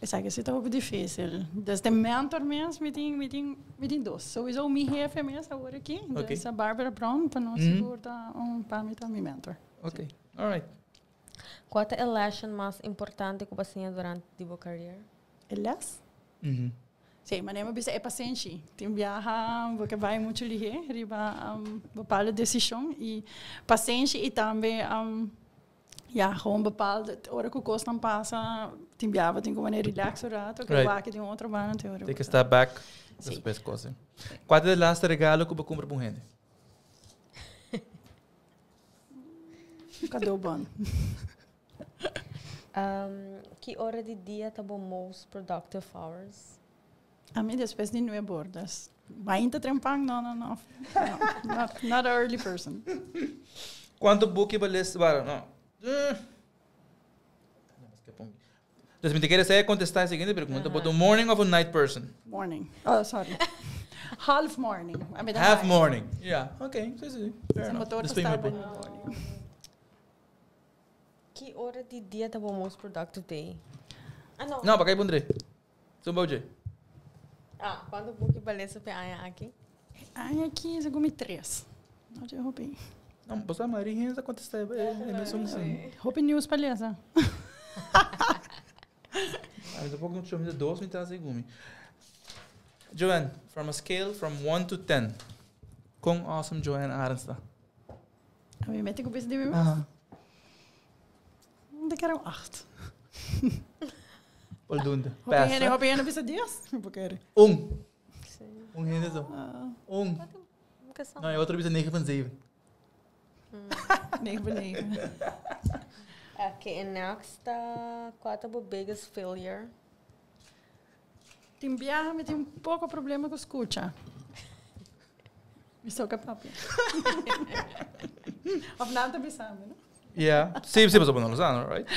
S4: Esaki si ta hopi difícil. Desde mentor mes mi tin, mi tin, mi tin dos. Sowieso mi jefe mes awor aki. Dus Barbara Brown, pa nos sigur ta un, pa mi ta mi mentor.
S2: Ok, alright.
S3: Kua ta e lesson mas importante ku bo a siña durante di bo career?
S4: E les? Sí, manera mi bisa e pasenshi. Tin biaha bo ke bai muchu lihé riba bepaalde desishon i pasenshi i tambe Ya, gewoon bepaalde, ora ku kosnan pasa, tin biaha bo tin ku manera relax un rato, ke wak di un otro banda tin ora.
S2: Take a step back, despues kos. Kua ta e laatste regalo ku bo kumpra pa un hende?
S4: Cadeaubon.
S3: Ki ora di dia ta bo most productive hours?
S4: Ami despues di nuebe or, dus mainta trempan, no, no, no, no, not, not a early person.
S2: Cuanto buki bo les, bueno, no. Dus mi ta kere sea contesta e siguiente pregunta. Bo ta un morning of un night person?
S4: Morning. Oh, sorry. Half morning.
S2: Half morning. Ja, oké. Sí, sí.
S4: Fair enough. Motor
S2: Dus prima
S4: start
S2: po.
S4: morning.
S3: Ki ora di dia ta bo most productive day? Ah, no.
S2: No, pa kai pondré. Zo'n boutje.
S3: Ah, kuantu buki bo a lesa pe aña aki?
S4: Aña aki, segun mi tres. No te hopi.
S2: No, bo sa mayoria hende ta contesta e e mesun si.
S4: Hopi news pa lesa.
S2: Ami tampoco no mi ta dos mi ta segun mi. Joanne, from a scale from 1 to 10, con awesome Joanne Arends ta?
S4: Ami mete ku bisa di mi mes?
S2: Aha.
S4: Mi ta kere un acht.
S2: Voldoende.
S4: Hopi hende,
S2: Pasa.
S4: hopi hende bisa dies. Mi por kere.
S2: Un.
S3: Sí.
S2: Un hende so.
S4: Ah,
S2: Un.
S3: Nunca sa.
S2: No, e otro bisa 9,7.
S4: 9,9.
S3: Okay, and next, kua ta bo biggest failure?
S4: Tin biaha mi tin un poko problema ku skucha. Mi so ka papia. Of nan ta bisa mi, no?
S2: Yeah. Sí, sí, pasobra bo no lo sa, no, right?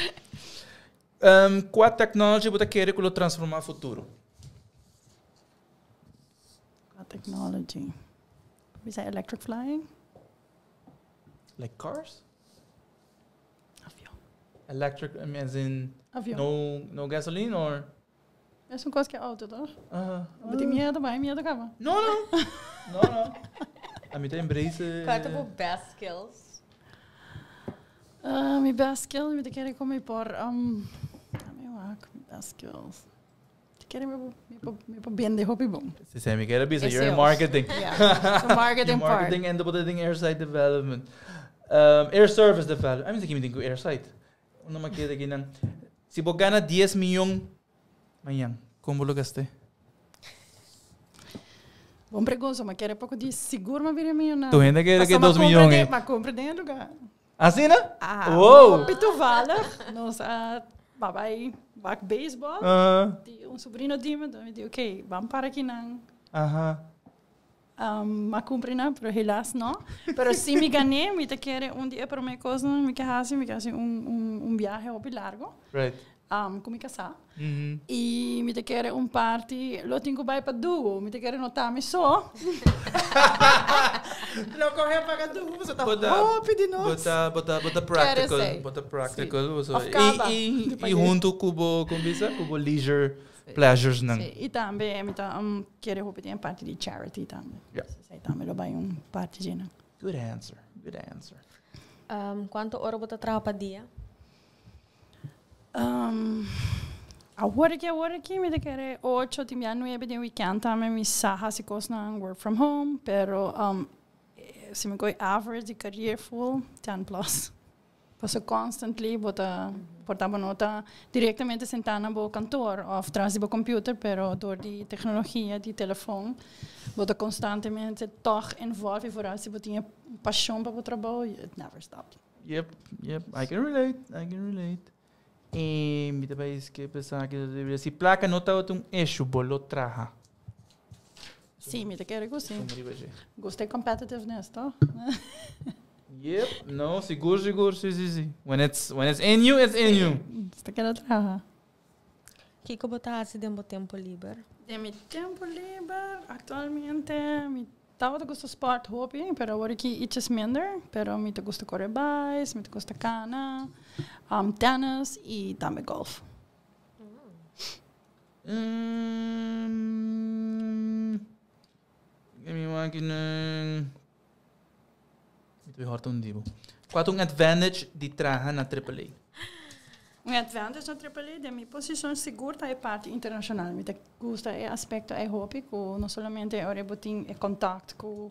S2: Um, kua technology bo ta kere ku lo transforma futuro?
S4: Kua technology? Bisa electric flying?
S2: Like cars?
S4: Avion.
S2: Electric, I mean, as in
S4: Avion.
S2: no, no gasoline or?
S4: Es un kos ku auto, toch?
S2: Uh,
S4: Bo tin miedo, bai miedo kaba.
S2: No, no. No, no. Ami ta embrace.
S3: Kua ta bo best skills?
S4: Mi best skill, mi ta kere ku mi por, mi wak, mi best skills. Ta kere mi por, mi por bende hopi bon.
S2: Si, si, mi kere bisa,
S3: E
S2: you're in
S3: sales.
S2: marketing.
S4: Yeah, so marketing part.
S2: Marketing en bo tin airside development. Air service development. Ami sa kimi tin ku airside. Uno ma kere kinan. Si bo gana 10 miljoen mañan, kon bo lo gast'é?
S4: Bon pregunta, ma kere poko di sigur ma bira milionario.
S2: Tu hende kere ke
S4: Pasobra
S2: 2
S4: ma
S2: miljoen,
S4: compra
S2: eh?
S4: den, ma compra den lugar.
S2: Asina?
S4: Ah,
S2: Wow.
S4: hopi toevallig. Nos a babay wak baseball. Di un sobrino di mi, mi di, ok, ban para kinan. Ma cumpri nan, pero helaas no. Pero si mi gané, mi ta kere un di e prome cosnan mi ke haci, mi ke haci un biahe hopi largo. Ku mi kasá. I mi ta kere un parti lo tin ku bai pa duo. Mi ta kere no ta mi so. Lo kohe paga duo, pasobra ta hopi di nos.
S2: Bo ta, bo ta
S4: Kere
S2: practical.
S4: esei.
S2: Bo ta practical.
S4: Sí.
S2: Bo
S4: Of kaba.
S2: I,
S4: Di
S2: i
S4: pag'é.
S2: huntu ku bo, kon bisa, ku bo leisure pleasures nan.
S4: Sí. I tambe mi ta kere hopi den parti di charity tambe. Esei tambe lo bai un parti dje nan.
S2: Good answer, good answer.
S3: Kuantu ora bo ta traha pa dia?
S4: Awor aki, awor aki mi ta kere ocho, tin bia nuebe den weekend tambe mi sa hasi kosnan work from home, pero si mi koe average di career full, 10 plus. Pasobra constantly bo ta, por ta bo no ta directamente sentá na bo kantoor of tras di bo computer, pero door di tecnologia di telefon bo ta constantemente toch involved y vooral si bo tin e pasion pa bo trabou, it never stops.
S2: Yep, yep, I can relate, I can relate. E mi ta bay skip esaki, si placa no tabata un issue, bo lo traha.
S4: Sí, mi ta kere ku sí.
S2: Kom riba dje.
S4: Gusta e competitiveness, toch?
S2: Yep, no, sigur, sigur, sí, sí, sí. When it's in you, it's in you.
S4: Bo ta kere traha.
S3: Kiko bo ta hasi den bo tempo liber?
S4: Den mi tempo liber, actualmente, mi tabata gusta sport hopi, pero awor aki ietsjes minder. Pero mi ta gusta core bikes, mi ta gusta cana, tennis y tambe golf.
S2: Give me one kinan. Mi ta horta un dibo. Kua ta un advantage di traha na AAA?
S4: Un advantage na AAA, den mi posicion sigur ta e parti internacional. Mi ta gusta e aspecto e hopi ku no solamente ora bo tin e contact ku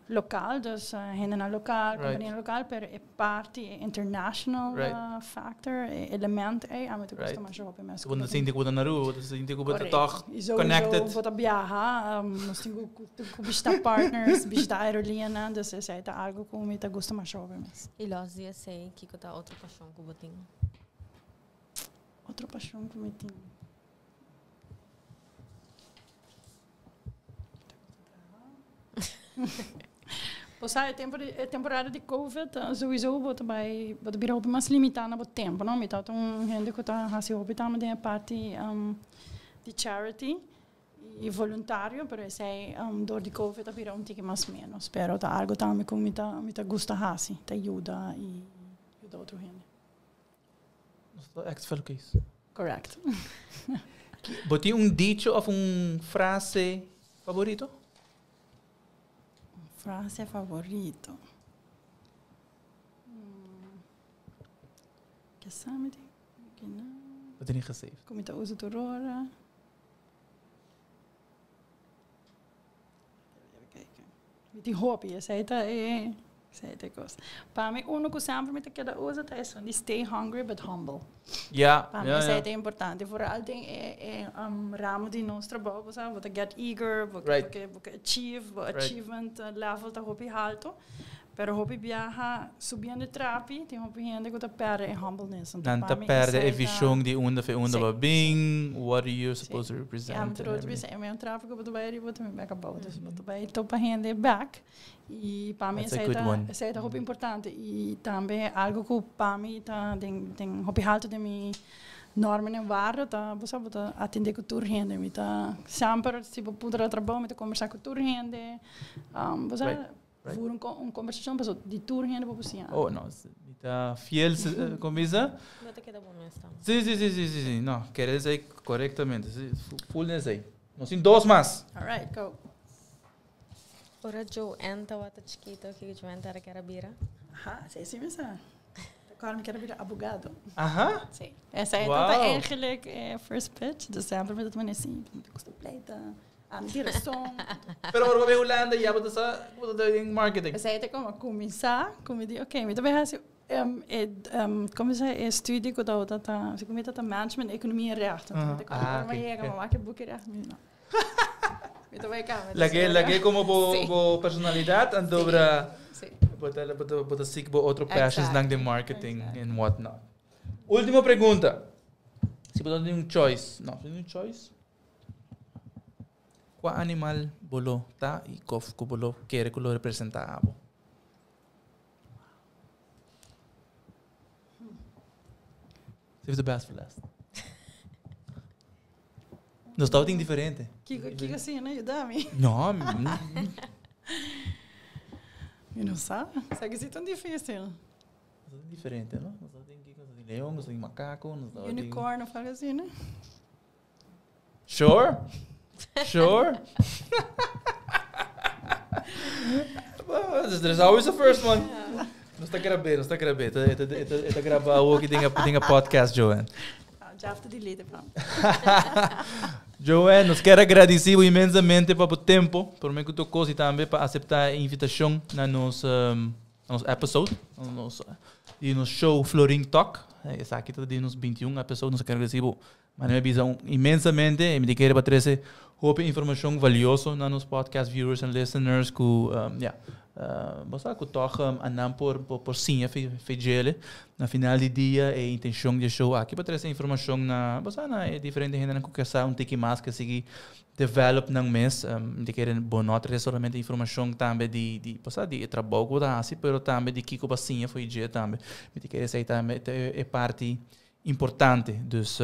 S4: local, dus hendenan local, compania local, pero e parti e international factor, e element e, ami ta gusta masha hopi mes.
S2: Bo ta sinti ku bo ta na Aruba, bo ta sinti ku bo ta
S4: Correct.
S2: toch
S4: I sowieso
S2: connected.
S4: Bo ta biaha, nos tin ku bishita partners, bishita aerolíneanan, dus esei ta algo ku mi ta gusta masha hopi mes.
S3: I los di esei, kiko ta otro pasion ku bo tin?
S4: Otro pasion ku mi tin. Bo sa, e tempo di, e temporada di Covid, sowieso bo ta bai, bo ta bira hopi mas limitá na bo tempo, no? Mi tabata un hende ku ta hasi hopi tambe den e parti di charity i voluntario, pero esei dor di Covid a bira un tiki mas menos. Pero ta algo tambe ku mi ta, mi ta gusta hasi, ta yuda i yuda otro hende.
S2: Nos ta ex fellow case.
S4: Correct.
S2: Bo tin un dicho of un frase favorito?
S4: Un frase favorito. Ke sa mi tin? Ke no.
S2: Bo tin gesaved.
S4: Ku mi ta usa tur ora. Even kijken. Mi tin hopi, esei ta e, esei ta e kos. Pa mi uno ku semper mi ta keda usa ta esun di stay hungry but humble. Pa mi esei ta importante, vooral den e e ramo di nos trabou, bo sa, bo ta get eager, bo ke bo ke achieve, bo achievement level ta hopi halto, pero hopi biaha subiendo e trapi tin hopi hende ku ta pèrdè e humbleness. Anto
S2: Nan
S4: pa
S2: ta
S4: mi
S2: pèrdè e
S4: esei ta
S2: vision di unda fe unda bo bin, what are you supposed to
S4: Ja,
S2: represent
S4: mi
S2: and
S4: tur otro
S2: everything.
S4: bisa e mesun trapi ku bo ta bai ariba bo ta bin bèk abou, dus bo ta bai topa hende bèk i pa mi
S2: That's a
S4: esei
S2: good
S4: ta
S2: one.
S4: esei ta hopi importante i tambe algo ku pa mi ta den den hopi haltu den mi normen en waarden ta bo sa bo ta atendé ku tur hende, mi ta semper si bo puntra trabou mi ta kombersá ku tur hende, bo sa Voer un un conversacion paso di tur hende bo por siña.
S2: Oh no, mi ta fiel con bisa.
S3: No te keda bo mes tambe.
S2: Si, si, si, si, si, si. No, kere esei correctamente. Si, full den esei. Nos tin dos mas.
S4: All right, go.
S3: Ora Joanne tabata chikito, kiko Joanne tabata kier a bira?
S4: Aha, esei si mi sa. Ta kòrda mi kier a bira abogado.
S2: Aha.
S4: Si. Esei tabata eigenlijk e first pitch. Dus semper mi ta tuma nesí, mi ta gusta pleita. Ami tin rason.
S2: Pero ora bo bai Hulanda ya bo ta sa ku bo ta den marketing.
S4: Esei ta komo kuminsá ku mi di oké mi ta bai hasi e komo se e studie ku tabata ta si ku mi ta management ekonomia en recht. Anto mi ta kòrda ora mi a yega mi a wak e buki recht mi di no. Mi ta bai kaba.
S2: Lag'é lag'é komo bo bo personalidat anto bra bo ta bo ta seek bo otro passions nan den marketing and what not. Ultimo pregunta. Si bo ta tin un choice, no si bo tin un choice. Kua animal bo lo ta i kof ku bo lo kere ku lo representá abo? Save the best for last. Nos tabatin diferente.
S4: Kiko, kiko asina? Yuda mi.
S2: No.
S4: Mi no sa. Sa ki si tan difícil.
S2: Nos tabatin diferente, no? Nos tabatin kiko? Nos tabatin leon, nos tabatin makako, nos tabatin...
S4: Unicorn of algo asina.
S2: Sure. Sure. There's always a first one. Nos ta grabé, nos ta grabé. E ta, e ta, e ta grabá awor aki den e, den e podcast, Joanne.
S4: Ah, Jeff ta delete pa.
S2: Joanne, nos kier agradeci bo inmensamente pa bo tempo, prome cu tur cos y tambe pa acepta e invitacion na nos, um, nos episode, na nos, di nos show Florin Talk. Esaki ta di nos 21 episode, nos kier agradeci bo Mane mi a bisa un inmensamente y mi ta kere pa trece hopi informacion valioso na nos podcast viewers and listeners cu ya bo sa cu toch a nan por por siña fe djele. Na final di dia e intencion di e show aki pa trece informacion na bo sa na e diferente hendenan cu ke sa un tiki mas ke sigui develop nan mes. Mi ta kere bo no a trece solamente informacion tambe di di bo sa di e trabou cu bo ta haci pero tambe di kico bo a siña for dje tambe. Mi ta kere esey tambe ta e parti Importante. Dus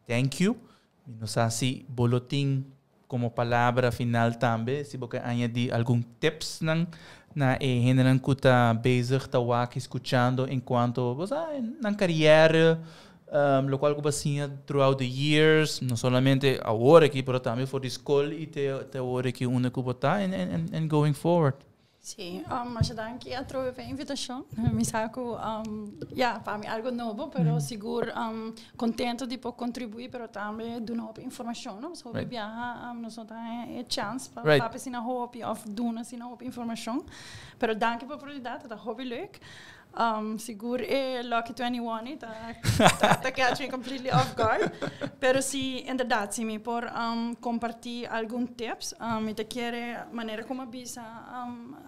S2: thank you. Mi no sa si bo lo tin como palabra final tambe, si bo ke añadi algun tipsnan na e hendenan cu ta bezig ta wak y scuchando en cuanto bo sa nan carrière, locual cu bo a siña throughout the years, no solamente awor aki pero tambe for di scol y te awor aki unda cu bo ta and going forward.
S4: Sí, masha danki atrobe pa e invitashon. Mi sa ku ya, pa mi algo nobo, pero sigur kontento di por kontribuí, pero tambe duna hopi informashon, no? Pasobra hopi biaha nos no ta haña e chans pa papia asina hopi òf duna asina hopi informashon. Pero danki pa e oportunidat, ta hopi leuk. Sigur e Lucky 21 ei ta ta catch me completely off guard. Pero si inderdaad si mi por comparti algun tips, mi ta kere manera como a bisa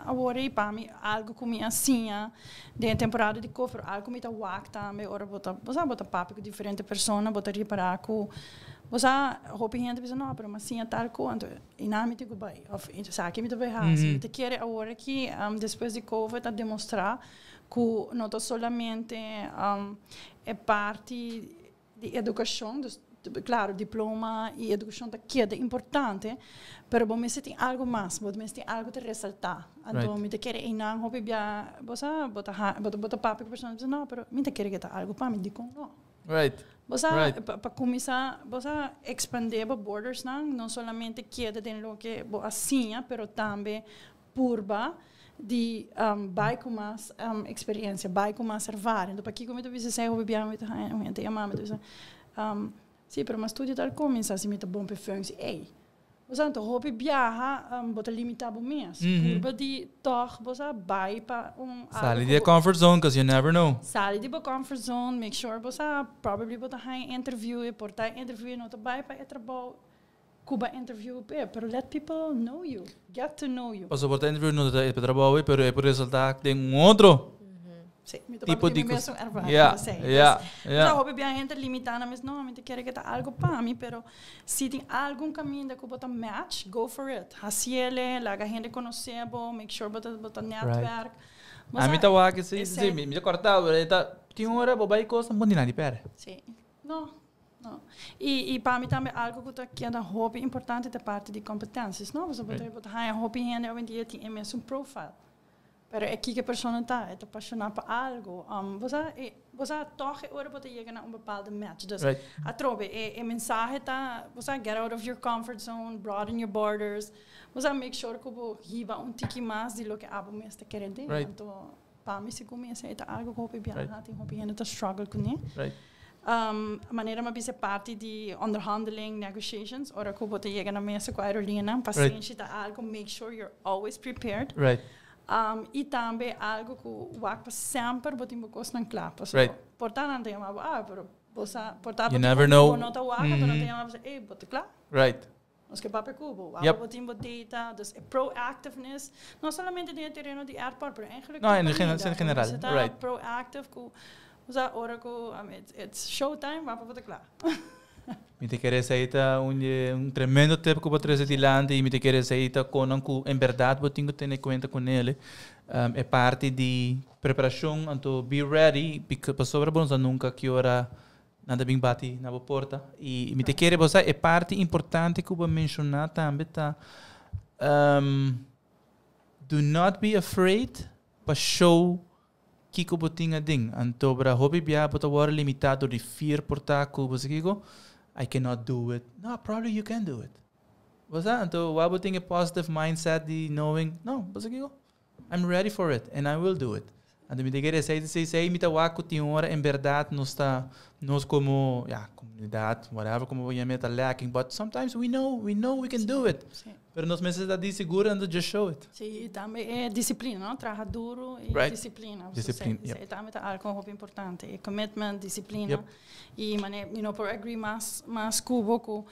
S4: awor ei pa mi algo cu mi a siña den e temporada di covid, algo cu mi ta wak tambe ora bo ta bo sa bo ta papia cu diferente persona, bo ta ripara cu. Bo sa, hopi hende bisa, no, pero m'a siña tal cos, anto, y na mi tin cu bay, of esaki mi ta bay haci. Mi ta kere awor aki, despues di COVID a demostra cu no ta solamente e parti di educacion, dus claro, diploma y educacion ta keda importante, pero bo mester tin algo mas, bo mester tin algo ta resalta. Anto mi ta kere einan hopi bia, bo sa, bo ta ha, bo ta, bo ta papia cu persona, bisa, no, pero mi ta kere cu ta algo pa mi, dicon no? Bo sa, pa cuminsa, bo sa, expande bo borders nan, no solamente keda den loke bo a siña, pero tambe purba di bay cu mas experiencia, bay cu mas ervaring. Anto pakico mi ta bisa esey? Hopi bia mi ta haña un hende yama mi ta bisa, si, pero m'a studia tal cuminsa si mi ta bon p'e functie. Ey, bo sa, anto hopi biaha bo ta limita bo mes. Purba di toch, bo sa, bay pa un algo
S2: Sali
S4: cu
S2: di e
S4: bo
S2: comfort zone, 'cause you never know.
S4: Sali di bo comfort zone, make sure, bo sa, probably bo ta haña interview, e por ta interview e no ta bay pa e trabou cu bo a interview p'e, pero let people know you, get to know you.
S2: Pasobra por ta interview no ta e pa trabou, pero e por resulta den un otro
S4: Sí, mi ta
S2: tipo
S4: papia
S2: di
S4: mi
S2: cos.
S4: mes un ervaring, no sé. Dus, hopi bia hende limita nan mes, no, mi ta kere cu ta algo pa mi, pero si tin algun caminda cu bo ta match, go for it. Haciele, laga hende conoce bo, make sure bo ta netwerk. Bo
S2: A mi
S4: sa,
S2: ta wak, si,
S4: esey
S2: si, mi ta corta, pero ta, tin ora bo bay cos, bon di nada di pere.
S4: Si. No, no. Y pa mi tambe algo cu ta keda hopi importante ta parti di competencias, no? Bo bo ta haya hopi hende hoy en dia tin e mes un profile. Pero aki cu e persona ta, e ta apasiona pa algo. Bo sa, bo sa toch e ora bo ta yega na un bepaalde match. Dus atrobe, e mensahe ta, bo sa, get out of your comfort zone, broaden your borders. Bo sa, make sure cu bo hiba un tiki mas di loke abo mes ta kere den. Anto, pa mi si cuminsa, ta algo cu hopi biaha, tin hopi hende ta struggle cu ne. Manera m'a bisa parti di onderhandeling, negotiations, ora cu bo ta yega na mesa cu aerolinea, paciente ta algo, make sure you're always prepared. Y tambe algo cu wak pa semper bo tin bo cosnan cla. Paso, por ta nan ta yama bo, ah, pero bo sa, por ta
S2: You never know.
S4: bo no ta wak, pero nan ta yama bo, hey, bo ta cla? Nos ke papia cu bo, bo tin bo data, dus e proactiveness, no solamente den e tereno di airport, pero eigenlijk
S2: No, in
S4: tur
S2: general,
S4: caminda.
S2: in general,
S4: Bo ta proactive cu, bo sa, ora cu, I mean, it's showtime, wak pa bo ta cla.
S2: Mi ta kere esey ta un tremendo tip cu bo a trece dilanti y mi ta kere esey ta con cu en berdad bo tin cu tene cuenta cu ne. E parti di preparacion, anto be ready, because pasobra bo no sa nunca ki ora nan ta bin bati na bo porta. Y mi ta kere, bo sa, e parti importante cu bo a menciona tambe ta do not be afraid pa show kiko bo tin aden. Anto bra hopi bia bo ta wordo limita door di fear por ta cu bo sa kiko, I cannot do it. No, probably you can do it. Bo sa, anto wa bo tin a positive mindset di knowing, no, bo sa kiko, I'm ready for it and I will do it. Anto mi ta kere esey esey esey mi ta wak cu tin ora en berdad nos ta nos como, ja, comunidad, whatever como bo yama, ta lacking, but sometimes we know we can do it. Pero nos mester ta di seguro and just show it.
S4: Si, y tambe e disciplina, no? Traha duro y disciplina.
S2: Disciplina,
S4: Si, tambe ta algo hopi importante. E commitment, disciplina. Y mane, por agree mas cu bo cu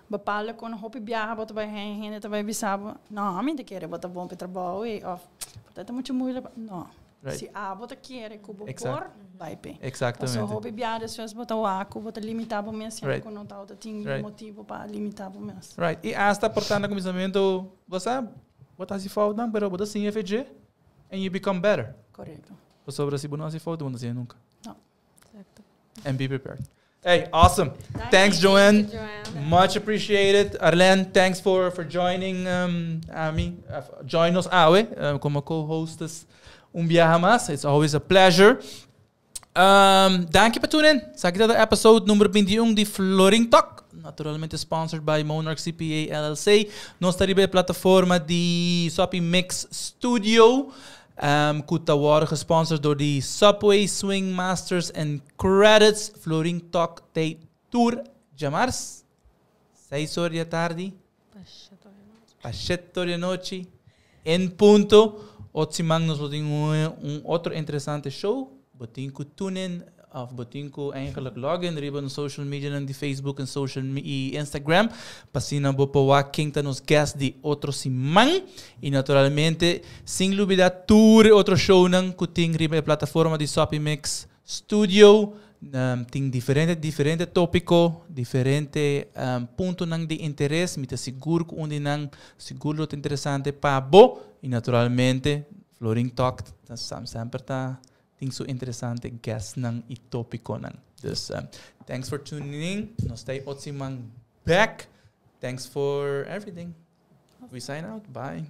S4: bepaalde con hopi biaha bo ta bay hende ta bay bisa bo, no, mi ta kere bo ta bon pa trabou e of ta mucho moeilijk. No. Si abo ta kere cu bo por, bay pe.
S2: Exactamente.
S4: So hopi biaha despues bo ta wak cu bo ta limita bo mes, cu no ta tin motibo pa limita bo mes.
S2: Right. Y hasta por ta na cuminsamento, bo sa, bo ta haci fout nan, pero bo ta siña FG and you become better.
S4: Correcto.
S2: Pasobra si bo no haci fout, bo no siña nunca.
S4: No.
S3: Exacto.
S2: And be prepared. Hey, awesome.
S4: Thank
S2: Thanks,
S4: you.
S2: Joanne.
S3: Thank you, Joanne.
S2: Much appreciated. Arlene, thanks for joining ami. Join us awe como co-hostess un biaha mas. It's always a pleasure. Dank je pa tune in. Esaki ta episode number 21 di Florin Talk. Naturalmente sponsored by Monarch CPA LLC. Nos ta riba plataforma di Soppy Mix Studio. Cu ta wordo gesponsord door di Subway Swing Masters and Credits. Florin Talk ta tur diamars, 6 or di atardi. Pa 7 or di anochi. En punto. Otro siman nos tin un otro interesante show. Bo tin cu tune in of bo tin cu eigenlijk login riba na social media na di Facebook en social y Instagram. Pa asina bo por wak ken ta nos guest di otro siman. Y naturalmente, sin lubida tur otro shownan cu tin riba e plataforma di Soppy Mix Studio. Tin diferente diferente topico, diferente puntonan di interes. Mi ta sigur cu un di nan sigur lo ta interesante pa bo. Y naturalmente, Florin Talk ta semper ta tin su interesante guestnan y topiconan. Dus thanks for tuning in. Nos ta otro siman back. Thanks for everything. We sign out. Bye.